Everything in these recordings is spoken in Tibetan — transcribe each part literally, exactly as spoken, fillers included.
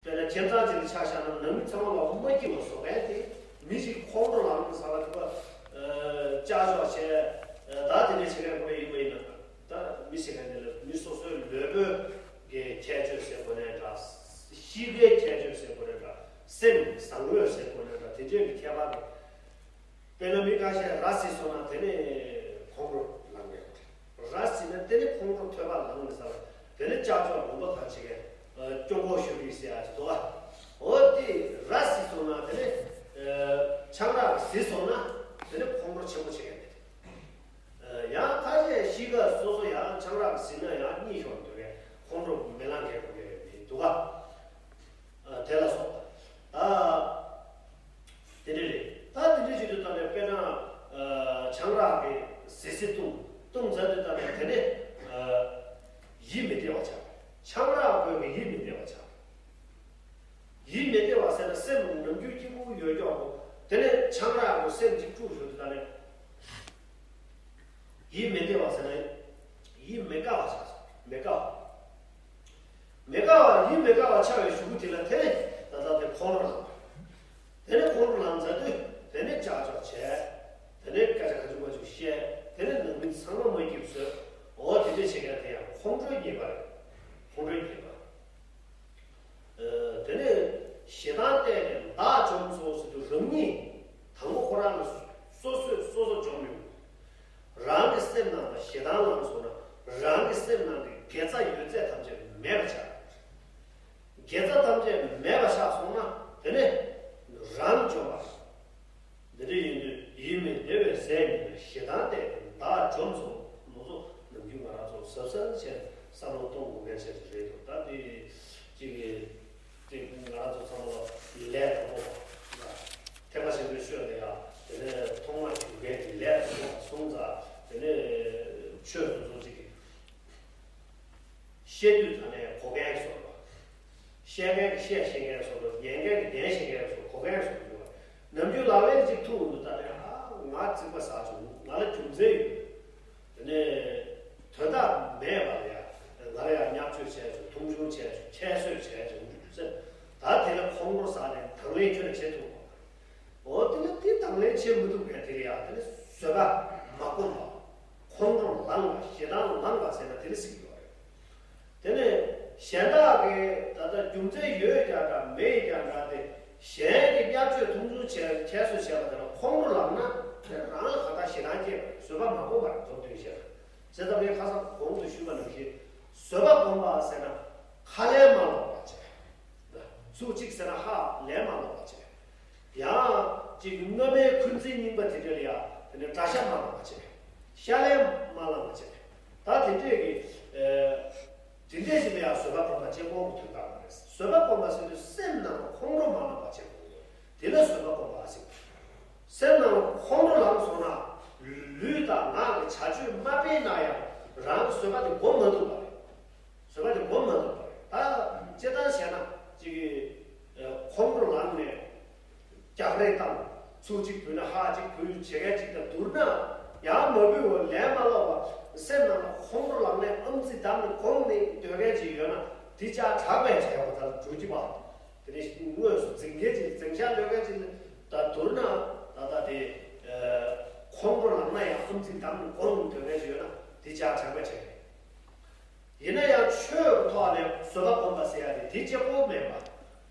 དཔེར་ན་ཁྱིམ་ཚང་གཅིག་ལ་ཆ་བཞག་ན་ནང་མི་ཚང་མ་ལ་མ་སྐྱིད་པ་བཟོ་མཁན་དེ། མི་ཞིག་ཁོང་ཁྲོ་ལངས་ས་ལ་དེ་པ་ཅག་ཅོག་བྱས། ད་དེ་འདྲ་བྱེད་མཁན་ཁོ་རང་ཡིན་པ་ཡིན་ན། ད་མི་བྱེད་མཁན་དེ་ལ་མི་སོ་སོའི་ལུས་པོའི་གི་ཁྱད་ཆོས་ཟེར་དགོས་ནའི་འདྲ། གཤིས་ཀའི་ཁྱད་ཆོས་ཟེར་དགོས་ནའི་འདྲ། སེམས་བཟང་ངོས་ཟེར་དགོས་ནའི་འདྲ། དེ་འདྲའི་གི་ཁྱད་པར་རེད། དཔེར་ན་མི་ཁ་ཤས་ར་བཟི་སོང་ན་དེ་ནས་ཁོང་ཁྲོ་ལངས་ཡོད་རེད། ར་བཟི་ན་དེ་ནས་ཁོང་ཁྲོ་ཐོལ་པ་ལངས་ནས་ས་ལ་དེ་ནས་ཅག་ཅོག་ལུང་པ་གང་བྱེད་མཁན་སྐྱོ་པོ་ཞུ་གི་ཟེར་ཡ་ཅིག་འདུག་ག་འོ་དེ་ར་བཟི་སོང་ན་དེ་ནས་ཆང་རག་བཟི་སོང་ན་དེ་ནས་ཁོང་ཁྲོ་ཆེན་པོ་བྱེད་མཁན་དེ་རེད། ཡང་ཁ་ཤས་གཤིས་ཀ་སོ་སོ་ཡང་ཆང་རག་བཟི་ན་ཡང་གཉིད་ཤོར་འདུག་གས། ཁོང་ཁྲོ་མི་ལངས་མཁན་དགོས་མཁན་མི་འདུག་ག་དེ་ལ་སོགས་པ། ད་དེ་འདྲ་རེད། ད་དེ་འདྲ་བྱེད་དུས་ད་ནས་དཔེར་ན་ཆང་རག་གི་ཟི་ཟི་བཏུང་བཏུང་ཚར་དུས་ད་ནས་དེ་ནས་ཡིད་མི་བདེ་བ་ཆགས། ཆང་རག་གོས་གི་ཡིད་མི་བདེ་བ་ཆགས། ཡིད་མི་བདེ་བ་ཟེར་ན་སེམས་ནམ་རྒྱུན་སྐྱིད་པོ་ཡོད་ཀྱོག་གོ། དེ་ནས་ཆང་རག་གོ་སེམས་ཅིག་དཀྲུག་ཞོར་དུ་ད་ནས་ཡིད་མི་བདེ་བ་ཟེར་ན་ཡིད་མི་དགའ་བ་ཆགས་སོང་། མི་དགའ་བ། མི་དགའ་བ་ཡིད་མི་དགའ་བ་ཆགས་པའི་གཞུག་གུ་དེ་ལ་དེ་ནས་ད་ལྟ་དེ་ཁོང་ཁྲོ་ལངས། དེ་ནས་ཁོང་ཁྲོ་ལངས་ཚར་དུས་དེ་ནས་ཅག་ཅོག་བྱས། དེ་ནས་སྐད་ཆ་ག་ཚོད་མ་ཚོད་བཤད། དེ་ནས་ནང་མི་ཚང་མ་མ་སྐྱིད་བཟོས། འོ་དེ་འདྲ་བྱེད་མཁན་དེ་ཡང་ཁོང་ཁྲོའི་ཉེས་པ་རེད། ཁོང་ཁྲོའི་ཉེས་པ། དེ་ནས་ཞེ་སྡང་བརྟས་ནས་བདག་འཇོམས་སོ་ཟེར་དུས་རང་ཉིད་དང་པོ་ཁོ་རང་ལ་སོ་སོས་སོ་སོ་འཇོམས་ཡོང་། རང་གི་སེམས་ནང་ལ་ཞེ་སྡང་ལངས་སོང་ན་རང་གི་སེམས་ནང་གི་དགེ་རྩ་ཡོད་ཚད་ཐམས་ཅད་མེད་པ་ཆགས། དགེ་རྩ་ཐམས་ཅད་མེད་པ་ཆགས་སོང་ན་དེ་ནས་རང་འཇོམས་པ། འདི་འདྲ་ཡིན་དུས་ཡིད་མི་བདེ་བའི་ཟས་ཉིད་ལ་ཞེ་སྡང་བརྟས་ཏེ་བདག་འཇོམས་སོ། ནོར་ཚོ་ནམ་རྒྱུན་ང་རང་ཚོ་གཟབ་གཟབ་བྱས་བསམ་བློ་གཏོང་དགོས་མཁན་ཆེ་ཤོས་རེད་འདུག་ད་དེ་གཅིག་གིས་དེ་ང་རང་ཚོ་ཚང་མ་ལ་ལས་དང་པོ་ལ་ཐེག་པ་ཆེན་པོའི་ཆོས་ལ་ཡང་དེ་ནས་ཐོག་མར་ཞུགས་མཁན་གྱི་ལས་དང་པོ་སོང་ཙང་དེ་ནས་ཆོས་སོ་སོ་གཅིག་གིས། བཤད་དུས་ད་ནས་གོ་མཁན་བཟོ་འདྲ། བཤད་མཁན་གྱིས་བཤད་ཤེས་མཁན་བཟོ་འདྲ། ཉན་མཁན་གྱིས་ཉན་ཤེས་མཁན་བཟོ་གོ་མཁན་བཟོ་འདྲ། ནམ་རྒྱུན་ལག་ལེན་གཅིག་ཐུག་འདུག་ད་ནས་ཨ་ང་རྩིག་པ་ཟ་བྱུང་། ང་ལ་རྒྱུ་མཚན་ཡོད། དེ་ནས་དོན་དག་མེད་པ་ལ་ཡ་ང་ལ་ཡ་བརྙས་བཅོས་བྱས་བྱུང་། མཐོང་ཆུང་བྱས་བྱུང་། ཁྱད་གསོད་བྱས་བྱུང་ཟེར། ད་དེ་ལ་ཁོང་ཁྲོ་ཟ་ནས་དང་ལེན་ཁྱོད་ལ་བྱེད་ཐུབ་པ། འོ་དེ་ལ་དེ་དང་ལེན་བྱེད་མི་ཐུབ་མཁན་དེ་ལ་ཡ་དེ་ལ་བཟོད་པ་མ་སྒོམ་པ། ཁོང་ཁྲོ་ལངས་པ། ཞེ་སྡང་ལངས་པ་ཟེར་ན་དེ་ལ་ཟེར་གྱི་ཡོད་རེད། དེ་ནས་གཞན་དག་གིས་ད་ལྟ་རྒྱུ་མཚན་ཡོད་ཀྱང་འདྲ་མེད་ཀྱང་འདྲ་སྟེ་གཞན་གྱིས་བརྙས་བཅོས་མཐོང་ཆུང་བྱས་ཁྱད་གསོད་བྱས་པ་དེ་ལ་ཁོང་ཁྲོ་ལངས་ན་དེ་རང་ལ་གང་ལྟར་ཞེ་སྡང་སྐྱེས་པ་རེད། བཟོད་པ་མ་སྒོམ་པ་རེད། རྫོགས་དོན་བཤད་ན། བྱས་ཙང་ངས་ཁ་སང་གོང་དུ་ཞུས་པ་ནང་བཞིན་བཟོད་པ་སྒོམ་པ་ཟེར་ན་ཁ་ལན་མ་སློག་པ་བྱས། ཚིག་གཅིག་ཟེར་ན་ཧ་ལན་མ་སློག་པ་བྱས། ཡང་གཅིག་སྔ་མའི་འཁོན་འཛིན་རྙིང་པ་དེ་འདྲ་ལ་ཡང་དེ་ནས་དགྲ་ཤ་མ་བླངས་པ་བྱས། ཤ་ལན་མ་བླངས་པ་བྱས། ད་དེ་འདྲས་ཀྱི་ཨ་དེ་འདྲས་ཞིག་ལ་ཡང་བཟོད་པ་སྒོམ་པ་གཅིག་པོ་གི་དོན་དག་མ་རེད། བཟོད་པ་སྒོམ་པ་ཟེར་དུས་སེམས་ནང་ལ་ཁོང་ཁྲོ་མ་ལངས་པ་བྱེད་དགོས་ཡོད། དེ་ལ་བཟོད་པ་སྒོམ་པ་ཟེར། སེམས་ནང་ལ་ཁོང་ཁྲོ་ལངས་སོང་ན་ལུས་དང་ངག་གི་བྱ་སྤྱོད་མ་སྤེལ་ན་ཡང་རང་གི་བཟོད་པ་དེ་སྒོམ་མ་ཐུབ་པ་རེད། བཟོད་པ་དེ་སྒོམ་མ་ཐུབ་པ་རེད། ད་སྤྱིར་བཏང་བྱས་ན་གཅིག་གིས་ཁོང་ཁྲོ་ལངས་ནས་རྒྱག་རེས་བཏང་། ཚིག་གཅིག་ཕུལ་ན་ཧ་གཅིག་ཕུལ། བྱེད་མཁན་གཅིག་དང་བསྡུར་ན་ཡང་མ་ཕུལ་བར་ལན་མ་སློག་པ། སེམས་ནང་ལ་ཁོང་ཁྲོ་ལངས་ནས་ཨམ་ཙི་བསྡམས་ནས་སྒོམ་ནས་སྡོད་མཁན་ཅིག་ཡོད་ན་དེ་ཅག་དྲག་པའི་བྱས་པ་དང་འགྲོ་རྒྱུ་པ། དེ་ནས་དངོས་སུ་འཛིང་མཁན་ཅིག་འཛིང་ཤག་སྡོད་མཁན་ཅིག་དང་བསྡུར་ན་ད་ལྟ་དེ་ཁོང་ཁྲོ་ལངས་ན་ཡང་ཨམ་ཙི་བསྡམས་ནས་སྒོམ་ནས་སྡོད་མཁན་ཅིག་ཡོད་ན་དེ་ཅག་དྲག་པའི་བྱས་རེད། ཡིན་ན་ཡང་ཆོས་ཀྱི་ཐོག་ནས་བཟོད་པ་སྒོམ་པ་ཟེར་ཡ་དེ་དེ་གཅིག་པོ་མེད་པ།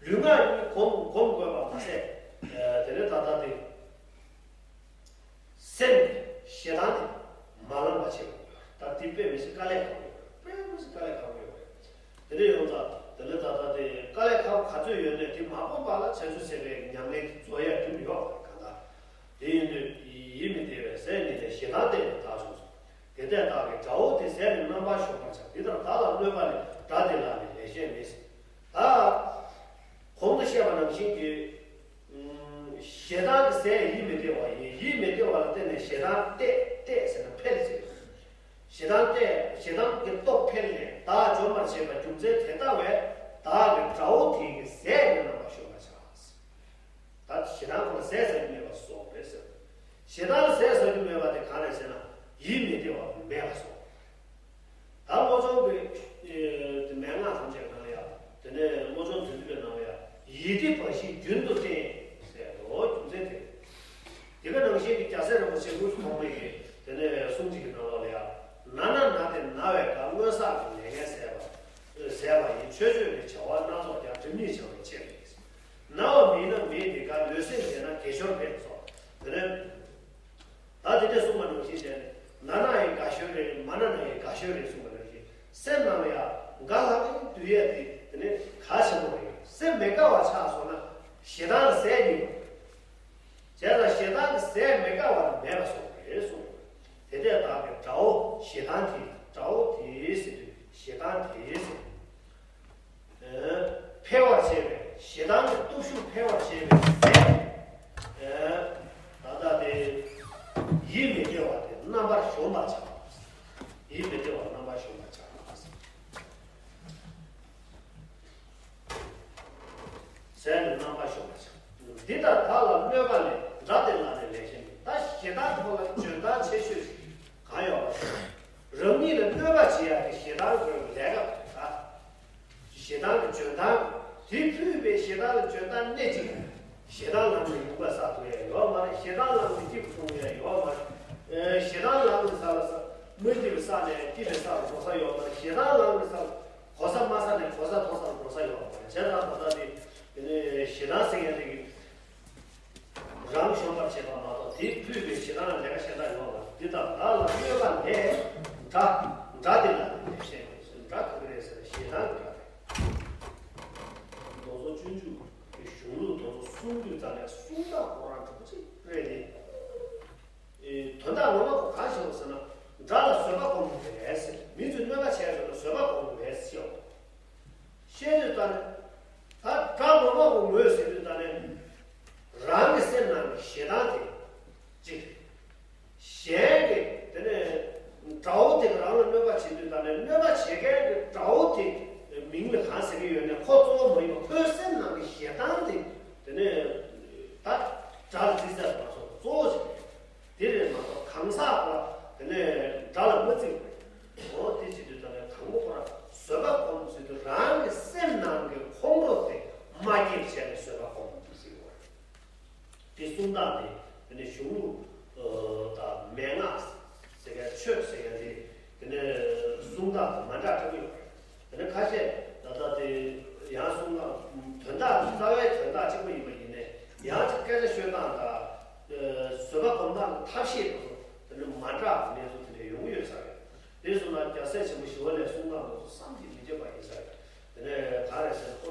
ལུས་ངག་གཉིས་སྒོམ་སྒོམ་དགོས་པ་མ་ཟད། དེ་ནས་ད་ལྟ་དེ་སེམས་ཞེ་སྡང་དེ་མ་ལངས་པ་བྱེད་དགོས། ད་དེ་དཔེ་མི་སྲིད་དཀའ་ལས་ཁག་པོ་ཡོད་རེད། དཔེ་མི་སྲིད་དཀའ་ལས་ཁག་པོ་ཡོད་རེད། དེ་འདྲ་ཡོང་ཙང་དེ་ནས་ད་ལྟ་དེ་དཀའ་ལས་ཁག་པོ་ག་ཚོད་ཡོད་ནའི་དེ་མ་སྒོམ་པ་ལ་བྱང་ཆུབ་སེམས་དཔའི་ཉམས་ལེན་དེ་རྫོགས་ཡ་རྒྱུ་མི་ཡོད་པ་རེད། གང་ལྟར་དེ་ཡིན་དུས་ཡིད་མི་བདེ་བའི་ཟས་ཉིད་ལས་ཞེ་སྡང་བརྟས་ནས་བདག་འཇོམས་སོ། དེ་ལྟས་བདག་གི་དགྲ་བོ་དེ་ཟས་ནི་རྣམ་པར་གཞོམ་པར་བྱ། འདི་ལྟར་བདག་ལ་གནོད་པ་ནི་དགྲ་དེ་ལ་ནི་ལེགས་བཤད་མེད། ད་གོང་དུ་བཤད་པ་ནང་བཞིན་གྱི་ཞེ་སྡང་གི་ཟས་ཡིད་མི་བདེ་བ་ཡིན། ཡིད་མི་བདེ་བ་ལ་བརྟེན་ནས་ཞེ་སྡང་བརྟས། བརྟས་ཟེར་ན་འཕེལ་ཟེར། ཞེ་སྡང་བརྟས། ཞེ་སྡང་གི་སྟོབས་འཕེལ་ནས་བདག་འཇོམས་པར་བྱེད་པ་རྒྱུ་མཚན་དེ་ལྟ་བས་བདག་གི་དགྲ་བོ་དེ་གི་ཟས་ནི་རྣམ་པར་གཞོམ་པར་བྱ། ད་ཞེ་སྡང་ཁོ་ལ་ཟས་ཟ་རྒྱུ་མེད་པ་སོགས་རེད་ཟེར། ཞེ་སྡང་ལ་ཟས་ཟ་རྒྱུ་མེད་པ་དེ་གང་རེད་ཟེར་ན་ཡིད་མི་བདེ་བ་མེད་པ་སོགས། ད་བློ་སྦྱོང་གི་ཨེ་དེ་མན་ངག་ཐམས་ཅད་ནང་ལ་ཡ། དེ་ནས་བློ་སྦྱོང་བདུན་ཅུ་པའི་ནང་ལ་ཡ། རྒྱུན་དུ་བསྟེན་ཟེར་རོ། རྒྱུ་མཚན་དེ། དེ་ག་ནང་བཞིན་གྱི་རྒྱལ་སྲས་རིན་པོ་ཆེ་དངོས་སུ་མཐོང་མེད་ཀྱི་དེ་ནས་གསུང་གཅིག་གི་ནང་ལོགས་ལ་ཡང་ན་ན་ན་སྟེ་ན་བའི་དགའ། མངོན་བསགས་ཀྱི་ལས་ངན་ཟད་པ་ཟད་པ་ཡིན། ཆོས་སྤྱོད་ཀྱི་བྱ་བ་སྣ་ཚོགས་ཀྱང་སྒྲིབ་གཉིས་བྱང་བའི་ཕྱིར་ཏེ། ན་བ་མེད་ན་མེད་དེ་དགའ། ལུས་སེམས་བདེ་ན་དགེ་སྦྱོར་འཕེལ་སོགས། དེ་ནས་ད་དེ་འདྲས་གསུངས་པ་ནང་བཞིན་བྱས་ནས་ན་ན་ཡི་དགའ་ཤོས་རེད། མ་ན་ན་ཡི་དགའ་ཤོས་རེད་གསུངས་པ་ནང་བཞིན་སེམས་ནང་ལ་ཡང་དགའ་ལྷང་ངེ་འདུ་ཡས་དེ་དེ་ནས་གལ་ཆེན་པོ་རེད། སེམས་མི་དགའ་བ་ཆགས་སོང་ན་ཞེ་སྡང་ལ་ཟས་སྙིང་པ་རེད། བྱས་ཙང་ཞེ་སྡང་གི་ཟས་མི་དགའ་བ་མེད་པ་སོང་རེད་གསུངས། དེ་འདྲས་དག་གི་དགྲ་བོ་ཞེ་སྡང་དེ། དགྲ་བོ་དེ་ཟེར་དུས་ཞེ་སྡང་དེ་ཟེར། འཕེལ་བར་བྱེད་པའི་ཞེ་སྡང་གི་སྟོབས་ཤུགས་འཕེལ་བར་བྱེད་པའི་ཟས། ད་ལྟ་དེ་ཡིད་མི་བདེ་བ་དེ་རྣམ་པར་གཞོམ་པར་བྱ། ཡིད་མི་བདེ་བ་རྣམ་པར་གཞོམ་པར་བྱ། ཟས་ནི་རྣམ་པར་གཞོམ་པར་བྱ། འདི་ལྟར་བདག་ལ་གནོད་པ་ལས། དགྲ་དེ་ལ་ནི་ལེགས་བཤད་མིན། ད་ཞེ་སྡང་ཁོ་ལ་འཇོན་ཐང་ཆེ་ཤོས་གང་ཡོད་པ་ཟེར། རང་ཉིད་ལ་གནོད་པ་བྱེད་ཡག་གི་ཞེ་སྡང་གི་ལས་ཀ་ད། ཞེ་སྡང་གི་འཇོན་ཐང་། དེ་ཕུད་པའི་ཞེ་སྡང་གི་འཇོན་ཐང་སྣེ་གཅིག་ཞེ་སྡང་ལངས་ནས་ཡུངས་པ་ཟ་ཐུབ་ཡ་ཡོད་མ་རེད། ཞེ་སྡང་ལངས་ནས་སྐྱིད་པོ་གཏོང་ཡ་ཡོད་མ་རེད། ཨེ། ཞེ་སྡང་ལངས་ནས་ཟ་ལ་ཟ། མི་སྐྱིད་པའི་ས་ནས་སྐྱིད་པའི་སར་འགྲོ་ས་ཡོད་མ་རེད། ཞེ་སྡང་ལངས་ནས་ཟ་ལ་གོ་ས་དམའ་ས་ནས་གོ་ས་མཐོ་སར་འགྲོ་ས་ཡོད་མ་རེད། བྱས་ཙང་ད་ལྟ་དེ་དེ་ནས་ཞེ་སྡང་ཟེར་མཁན་དེ་གི་རང་གཞོམ་པར་བྱེད་པ་མ་གཏོགས་དེ་ཕུད་པའི་ཞེ་སྡང་ལས་ཀ་གཞན་དག་ཡོད་མ་རེད། འདི་དག་བདག་ལ་གནོད་པ་ལས། དགྲ། དགྲ་དེ་ལ་ནི་ལེགས་བཤད་མིན། དགྲ་ག་གི་རེད་ཟེར་ན་ཞེ་སྡང་གི་དགྲ་རེད། མདོ་མཛངས་སྤྱོད་འཇུག་གི་གཞུང་ལུགས་དེ་ཚོ་གསུང་དུས་ཙམ་ནས་གསུང་སྟངས་ཁོ་རང་འགྲིག་པོ་ཅིག་རེད་དེ། ཨེ། དོན་དག་ངོ་མ་ཁོ་གང་ཞིག་ཟེར་ན་དགྲ་ལ་བཟོད་པ་སྒོམ་དགོས་རེད་ཟེར། མི་ཚོས་གནོད་པ་བྱས་ཟེར་ན་བཟོད་པ་སྒོམ་དགོས་རེད་ཟེར། བཤད་དུས་ཙམ་ནས་ད་དགྲ་ངོ་མ་ཁོ་ངོས་ཟེར་དུས་ཙམ་ནས་རང་གི་སེམས་ནང་གི་ཞེ་སྡང་དེ་གཅིག་གཞན་གྱི་དེ་ནས་དགྲ་བོ་དེ་ག་རང་ལ་གནོད་པ་བྱེད་དུས་དང་ནས་གནོད་པ་བྱེད་མཁན་གྱི་དགྲ་བོ་དེ་མིང་ལ་གང་ཟེར་གྱི་ཡོད་ནས་ཁོ་གཙོ་བོ་མ་ཡིན་པ་ཁོའི་སེམས་ནང་གི་ཞེ་སྡང་དེ་དེ་ནས་ད་དགྲ་ལ་རྩིས་ཟེར་བ་སོགས་གཙོ་བོ་ཞིག་རེད། དེ་རེད་མ་གཏོགས་གང་ཟག་ཁོ་དེ་ནས་དགྲ་ལ་མ་བརྩི་བ་རེད། འོ་དེ་བྱེད་དུས་དང་ནས་དང་པོ་ཁོ་རང་བཟོད་པ་སྒོམ་ཟེར་དུས་རང་གི་སེམས་ནང་གི་ཁོང་ཁྲོ་དེ་མ་སྐྱེས་བྱས་ནས་བཟོད་པ་སྒོམ་ཟེར་བ་རེད། དེ་གསུང་སྟངས་དེ་དེ་ནས་གཞུང་ལུགས་དང་མན་ངག་ཟེར་མཁན་ཆོས་ཟེར་མཁན་དེ་དེ་ནས་གསུང་སྟངས་དེ་མ་འདྲ་འདྲ་པོ་ཡོད་རེད། དེ་ནས་ཁ་ཤས་ད་ལྟ་དེ་ཡང་གསུང་སྟངས་དོན་དག་རྩ་བའི་དོན་དག་གཅིག་པ་ཡིན་པ་ཡིན་ནས་ཡང་ཅིག་སྐད་ཆ་ཤོད་སྟངས་དང་བཟོད་པ་སྒོམ་སྟངས་ཀྱི་ཐབས་ཤེས་དེ་ཚོ་དེ་ནས་མ་འདྲ་བའི་གནས་ཚུལ་དེ་འདྲ་ཡོང་གི་ཡོད་ས་རེད། དེ་སོང་ན་རྒྱལ་སྲས་ཆེན་པོ་ཞི་བ་ལྷས་གསུང་སྟངས་དེ་ཚོ་བསམ་གྱིས་མི་ཁྱབ་པ་ཡིན་ས་རེད། དེ་ནས་ག་རེ་ཟེར་ན་ཁོ་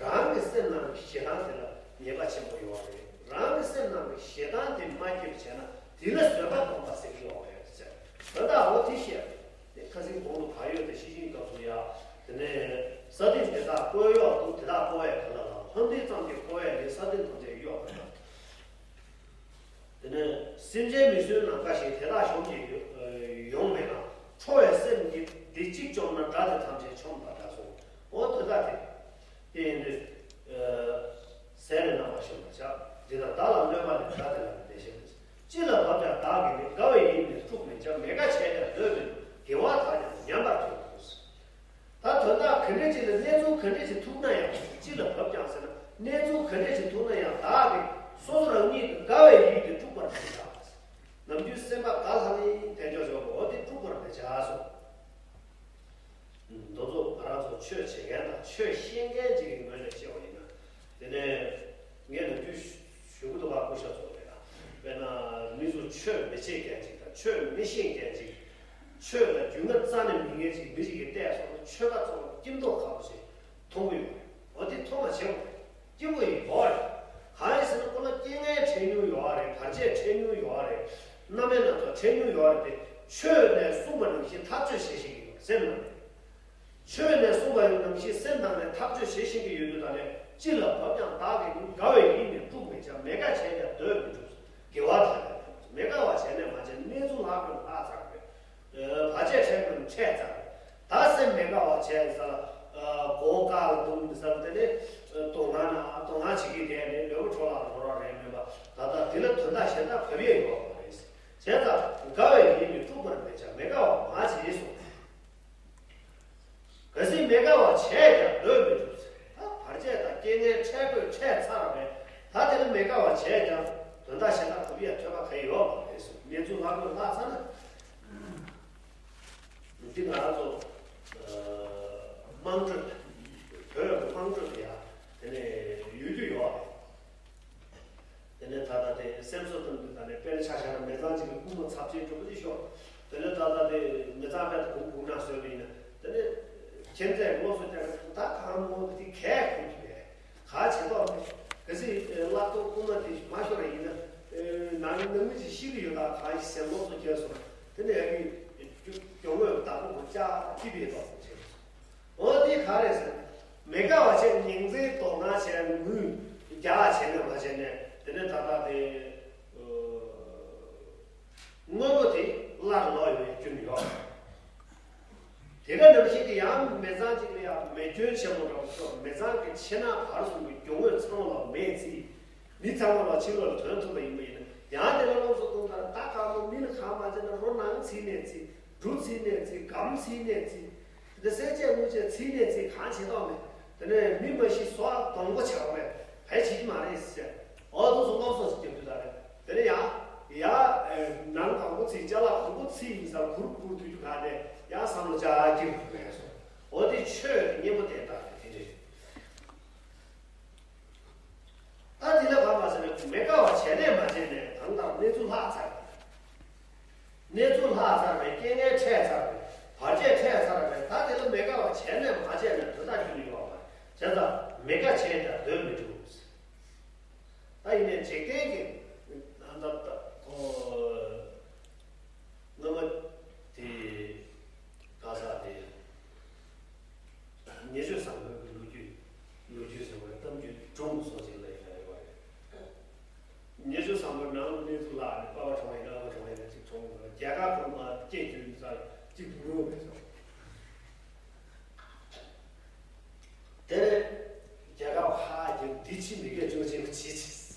རང་གི་སེམས་ནང་གི་ཞེ་སྡང་དེ་ལ་ཉེས་པ་ཆེན་པོ་ཡོད་རེད། རང་གི་སེམས་ནང་གི་ཞེ་སྡང་དེ་མ་སྐྱེས་པ་བྱས་ན་དེ་ལ་བཟོད་པ་སྒོམ་པ་ཟེར་གྱི་ཡོད་རེད་ཟེར། ད་ལྟ་འོ་དེ་བཤད་རེད། དེ་ཁ་སང་གོང་དུ་བག་ཡོད་དེ་ཤེས་བཞིན་སྐབས་སུ་ཡ། དེ་ནས་ས་སྟེང་དེ་དག་བཀོད་གཡོག་འདུག་དེ་དག་བཀོ་བས་ག་ལ་ལ། ལྷོ་འདི་ཙམ་གྱི་བཀོ་བས་ནི་ས་སྟེང་ཐམས་ཅད་གཡོག་པ་དང་། དེ་ནས་སེམས་ཅན་མི་བསྲུན་ནམ་མཁའ་བཞིན། དེ་དག་གཞོམ་གྱིས་ཡོང་མེད་ན། ཁྲོ་བའི་སེམས་ཀྱིས་འདི་གཅིག་བཅོམ་ན། དགྲ་དེ་ཐམས་ཅད་ཆོམས་པ་འདྲ་གསུངས། འོ་དེ་དག་དེ་དེ་ཡིན་དུས་ཟས་ནི་རྣམ་པར་གཞོམ་པར་བྱ། འདི་ལྟར་བདག་ལ་གནོད་པ་ལས། དགྲ་དེ་ལ་ནི་ལེགས་བཤད་མིན། ཅི་ལ་བབ་ཀྱང་བདག་གིས་ནི། དགའ་བའི་ཡིད་ནི་དཀྲུགས་མི་བྱ། མི་དགའ་བྱས་ཀྱང་འདོད་མི་འགྲུབ། དགེ་བ་དག་ཀྱང་ཉམས་པར་འགྱུར་རོ། ད་དོན་དག་ག་འདྲ་ཅིག་ལ་གནས་ཚུལ་ག་འདྲ་ཅིག་ཐུག་ན་ཡང་ཅི་ལ་བབ་ཀྱང་ཟེར་ན་གནས་ཚུལ་ག་འདྲ་ཅིག་ཐུག་ན་ཡང་བདག་གིས་སོ་སོ་རང་ཉིད་ཀྱི་དགའ་བའི་ཡིད་དེ་དཀྲུག་པར་མི་བྱ། ནམ་རྒྱུན་སེམས་པ་དགའ་ལྷང་ལྷང་དེ་འཇོག་ཆོག་གོ། འོ་དེ་དཀྲུག་པར་མི་བྱ་གསུངས། མདོ་ཚོ་ང་རང་ཚོ་ཆོས་བྱེད་མཁན་དང་ཆོས་ཤེས་མཁན་ཅིག་གི་ངོས་ནས་བཤད་པ་ཡིན་ན། དེ་ནས་ངས་ནམ་རྒྱུན་ཞུ་གི་འདུག་པ། སྐུ་ཞབས་ཚོ་ལ་ཡང་དཔེར་ན་མི་ཚོ་ཆོས་མི་བྱེད་མཁན་ཅིག་དང་ཆོས་མི་ཤེས་མཁན་ཅིག་ཆོས་ལ་རྒྱུས་མངའ་རྩ་ནས་མེད་མཁན་ཅིག་མི་ཞིག་གིས་བལྟས་སོང་ན་ཆོས་པ་ཚོ་ལ་སྐྱིད་མདོག་ཁ་པོ་ཞིག་མཐོང་གི་ཡོད་རེད། འོ་དེ་མཐོང་བ་བྱེད་དགོས་རེད། སྐྱིད་པོ་ཡིན་དགོས་རེད། གང་ཡིན་ཟེར་ན་ཁོ་ལ་རྐྱེན་ངན་འཕྲད་མྱོང་ཡོད་རེད། བར་ཆད་འཕྲད་མྱོང་ཡོད་རེད། རྣམ་སྨིན་སྣ་ཚོགས་འཕྲད་མྱོང་ཡོད་རེད་དེ། ཆོས་ནས་གསུངས་པ་ནང་བཞིན་ཐག་གཅོད་བྱེད་ཤེས་ཀྱི་ཡོད་སེམས་ནང་ནས། ཆོས་ནས་གསུངས་པ་ཡིན་ནམ་ཞེས་སེམས་ནང་ནས་ཐག་གཅོད་བྱེད་ཤེས་ཀྱི་ཡོད་དུས་ད་ནས་ཅི་ལ་བབ་ཀྱང་བདག་གིས་ནི། དགའ་བའི་ཡིད་ནི་དཀྲུག་མི་བྱ། མི་དགའ་བྱས་ཀྱང་འདོད་མི་འགྲུབ། དགེ་བ་དག་ཀྱང་འགྲུབ། མི་དགའ་བ་བྱས་ནས་མ་བྱས་གནས་ཚུལ་ལྷག་དགོས་ན་ལྷག་ཚར་དགོས། བར་ཆད་འཕྲད་དགོས་ན་འཕྲད་ཚར་དགོས། ད་སེམས་མི་དགའ་བ་བྱས་ས་ལ་མགོ་བོ་བཀག་ལ་འདུག་མི་ས་ལ་དེ་ནས་དོ་སྣང་ན་དོ་སྣང་བྱེད་ཀྱི་བསྡད་ནས་ལུས་པོ་འཕྲོ་བརླག་འགྲོ་ར་རེད་མེད་པ། ད་ལྟ་དེ་ལ་དོན་དག་གཞན་དག་བབ་ཡས་ཡོད་མ་རེད། བྱས་ཙང་དགའ་བའི་ཡིད་ནི་དཀྲུག་པར་མི་བྱ། མི་དགའ་བ་མ་བྱེད་གསུངས། གལ་སྲིད་མི་དགའ་བ་བྱས་ཀྱང་འདོད་མི་འགྲུབ་ཟེར། ད་བར་ཆད་དང་རྐྱེན་ངན་འཕྲད་དགོས་འཕྲད་ཚར་བས་ ད་དེ་ལ་མི་དགའ་བ་བྱས་ཀྱང་དོན་དག་གཞན་དག་གྲུབ་ཡ་ཐོས་པ་ག་ཡོད་མ་རེད་གསུངས། གནས་ཚུལ་ལྷག་དགོས་ལྷག་ཚར་ན། འདི་ང་རང་ཚོ་དམངས་ཁྲོད། བོད་དམངས་ཁྲོད་དེ་ཡང་དེ་ནས་ཡོད་རྒྱུ་ཡོད་རེད། དེ་ནས་ད་ལྟ་དེ་སེམས་གསོ་གཏོང་དུས་ད་ནས་དཔེར་ན་ཆ་བཞག་ན་མི་ཚང་གཅིག་གི་རྐུན་མ་ཚབས་ཆེན་གྲུབ་པ་ཅིག་ཤོག་དེ་ནས་ད་ལྟ་དེ་མི་ཚང་ཕན་ཚུན་གུང་གུང་ན་བཟོས་པ་ཡིན་ན་དེ་ནས་ཁྱེད་ཚོས་ངོ་སོ་ཀྱང་ད་གང་མོ་དེ་གས་ཁུར་གྱི་རེད། ག་བྱེད་མདོག་མེད། གལ་སྲིད་ལག་ཐོག་རྐུན་མ་དེ་མ་ཤོར་བ་ཡིན་ན། ནང་ནང་མི་ཞིག་ཤི་གི་ཡོད་ད་གང་ཞིག་ཟེར་ལོག་སོ་བྱས་སོང་། དེ་ནས་ཡ་གི་གྱོང་ངོས་བདག་པོ་གོ་ལྕགས་ཀྱི་བེད་ཐོག་ཏུ་བྱས་སོང་། འོ་དེ་ག་རེད་ཟེར། མི་དགའ་བ་བྱས་ཉིན་མཚན་དོ་སྣང་བྱས་ནས་ངུས་རྒྱག་བྱས་ནས་མ་བྱས་ནས་དེ་ནས་ད་ལྟ་དེ། དངོས་པོ་དེ་སླར་ལོག་ཡོང་བའི་སྐྱོན་ཡོད། དེ་ག་ནང་བཞིན་གྱི་ཡང་མི་ཚང་གཅིག་ལ་ཡང་མེ་སྐྱོན་ཆེན་པོ་འདྲ་པོ་ཤོར། མི་ཚང་གི་ཕྱི་ནང་བར་གསུམ་གྱི་གྱོང་ངོས་ཚང་མ་ལ་མེ་ཚིག་མི་ཚང་མ་ལ་ཕྱི་ལོགས་ལ་ཐོན་ཐུབ་པ་ཡིན་པ་ཡིན་ན། ཡང་དེ་ལ་སློབ་གསོ་གཏོང་ཐར་ད་གང་མོ་མི་ལ་གང་མ་བྱས་ན་རོ་ནང་ཚིག་ནས་ཚིག་འབྲུ་ཚིག་ནས་ཚིག་སྒམ་ཚིག་ནས་ཚིག་འདི་སེ་ཆད་དངུལ་ཆད་ཚིག་ནས་ཚིག་གང་བྱེད་མདོག་མེད། དེ་ནས་མི་མ་ཤི་སོགས་སྡོང་པོ་ཆགས་པས་བས་བྱེད་ཀྱི་མ་རེད་ཟེར། འོ་དུ་སོ་སློབ་གསོ་ཞིག་རྒྱབ་དུས་ད་རེད། དེ་ནས་ཡང་ཡ། ནང་དང་པོ་ཚིག་ཅ་ལག་དང་པོ་ཚིག་ཡིན་ཙང་གུར་གུར་དུས་རྒྱུ་ག་དེ་ཡང་བསམ་བློ་ཅག་གི་རེད་སོ། འོ་དེ་ཆོས་ཀྱི་གཉེན་པོ་དེ་ལྟ་རེད་དེ་རེད། ད་དེ་ལ་བར་མ་ཟེར་ན་མི་དགའ་བ་བྱས་ནས་མ་བྱས་ནས་གང་ལྟར་གནས་ཚུལ་ལྷག་ཚར། གནས་ཚུལ་ལྷག་ཚར་བས་རྐྱེན་ངན་འཕྲད་ཚར་བས་བར་ཆད་འཕྲད་ཚར་བས་ད་དེ་ལ་མི་དགའ་བ་བྱས་ནས་མ་བྱས་ནས་དོན་དག་རྒྱུ་ནི་ཡོད་པ་བྱས་ཙང་མི་དགའ་བྱས་ཀྱང་འདོད་མི་འགྲུབ། ད་ཡིན་ནའི་འཇིག་རྟེན་གྱི་ད་ལྟ་ཁོ་སྔ་མ་དེ་ག་ས་དེ་ཉེ་སྤྱོད་བཟང་པོའི་ལོ་རྒྱུས་ལོ་རྒྱུས་ཟེར་བའི་གཏམ་རྒྱུད་སྒྲུང་སོགས་ཅིག་ལ་ཡང་ཡོད་པ་རེད། ཉེ་ཆར་བསམ་བློ་ནང་གནས་ཚུལ་ལ་ནི་པ་ཕ་གྲོངས་ཡིན་ཨ་ཕ་གྲོངས་ཡིན་ཅིག་གྲོངས་ཡིན་རྒྱ་གར་ཁོང་མ་སྐྱེས་རྒྱུ་ཡིན་ས་ཅིག་ངུ་བས་སོ། དེ་རྒྱ་གར་ཧ་ཀྱང་འདི་ཕྱི་མི་དགེ་ཅོ་ཅན་གྱི་ཅི་ཅི་ས་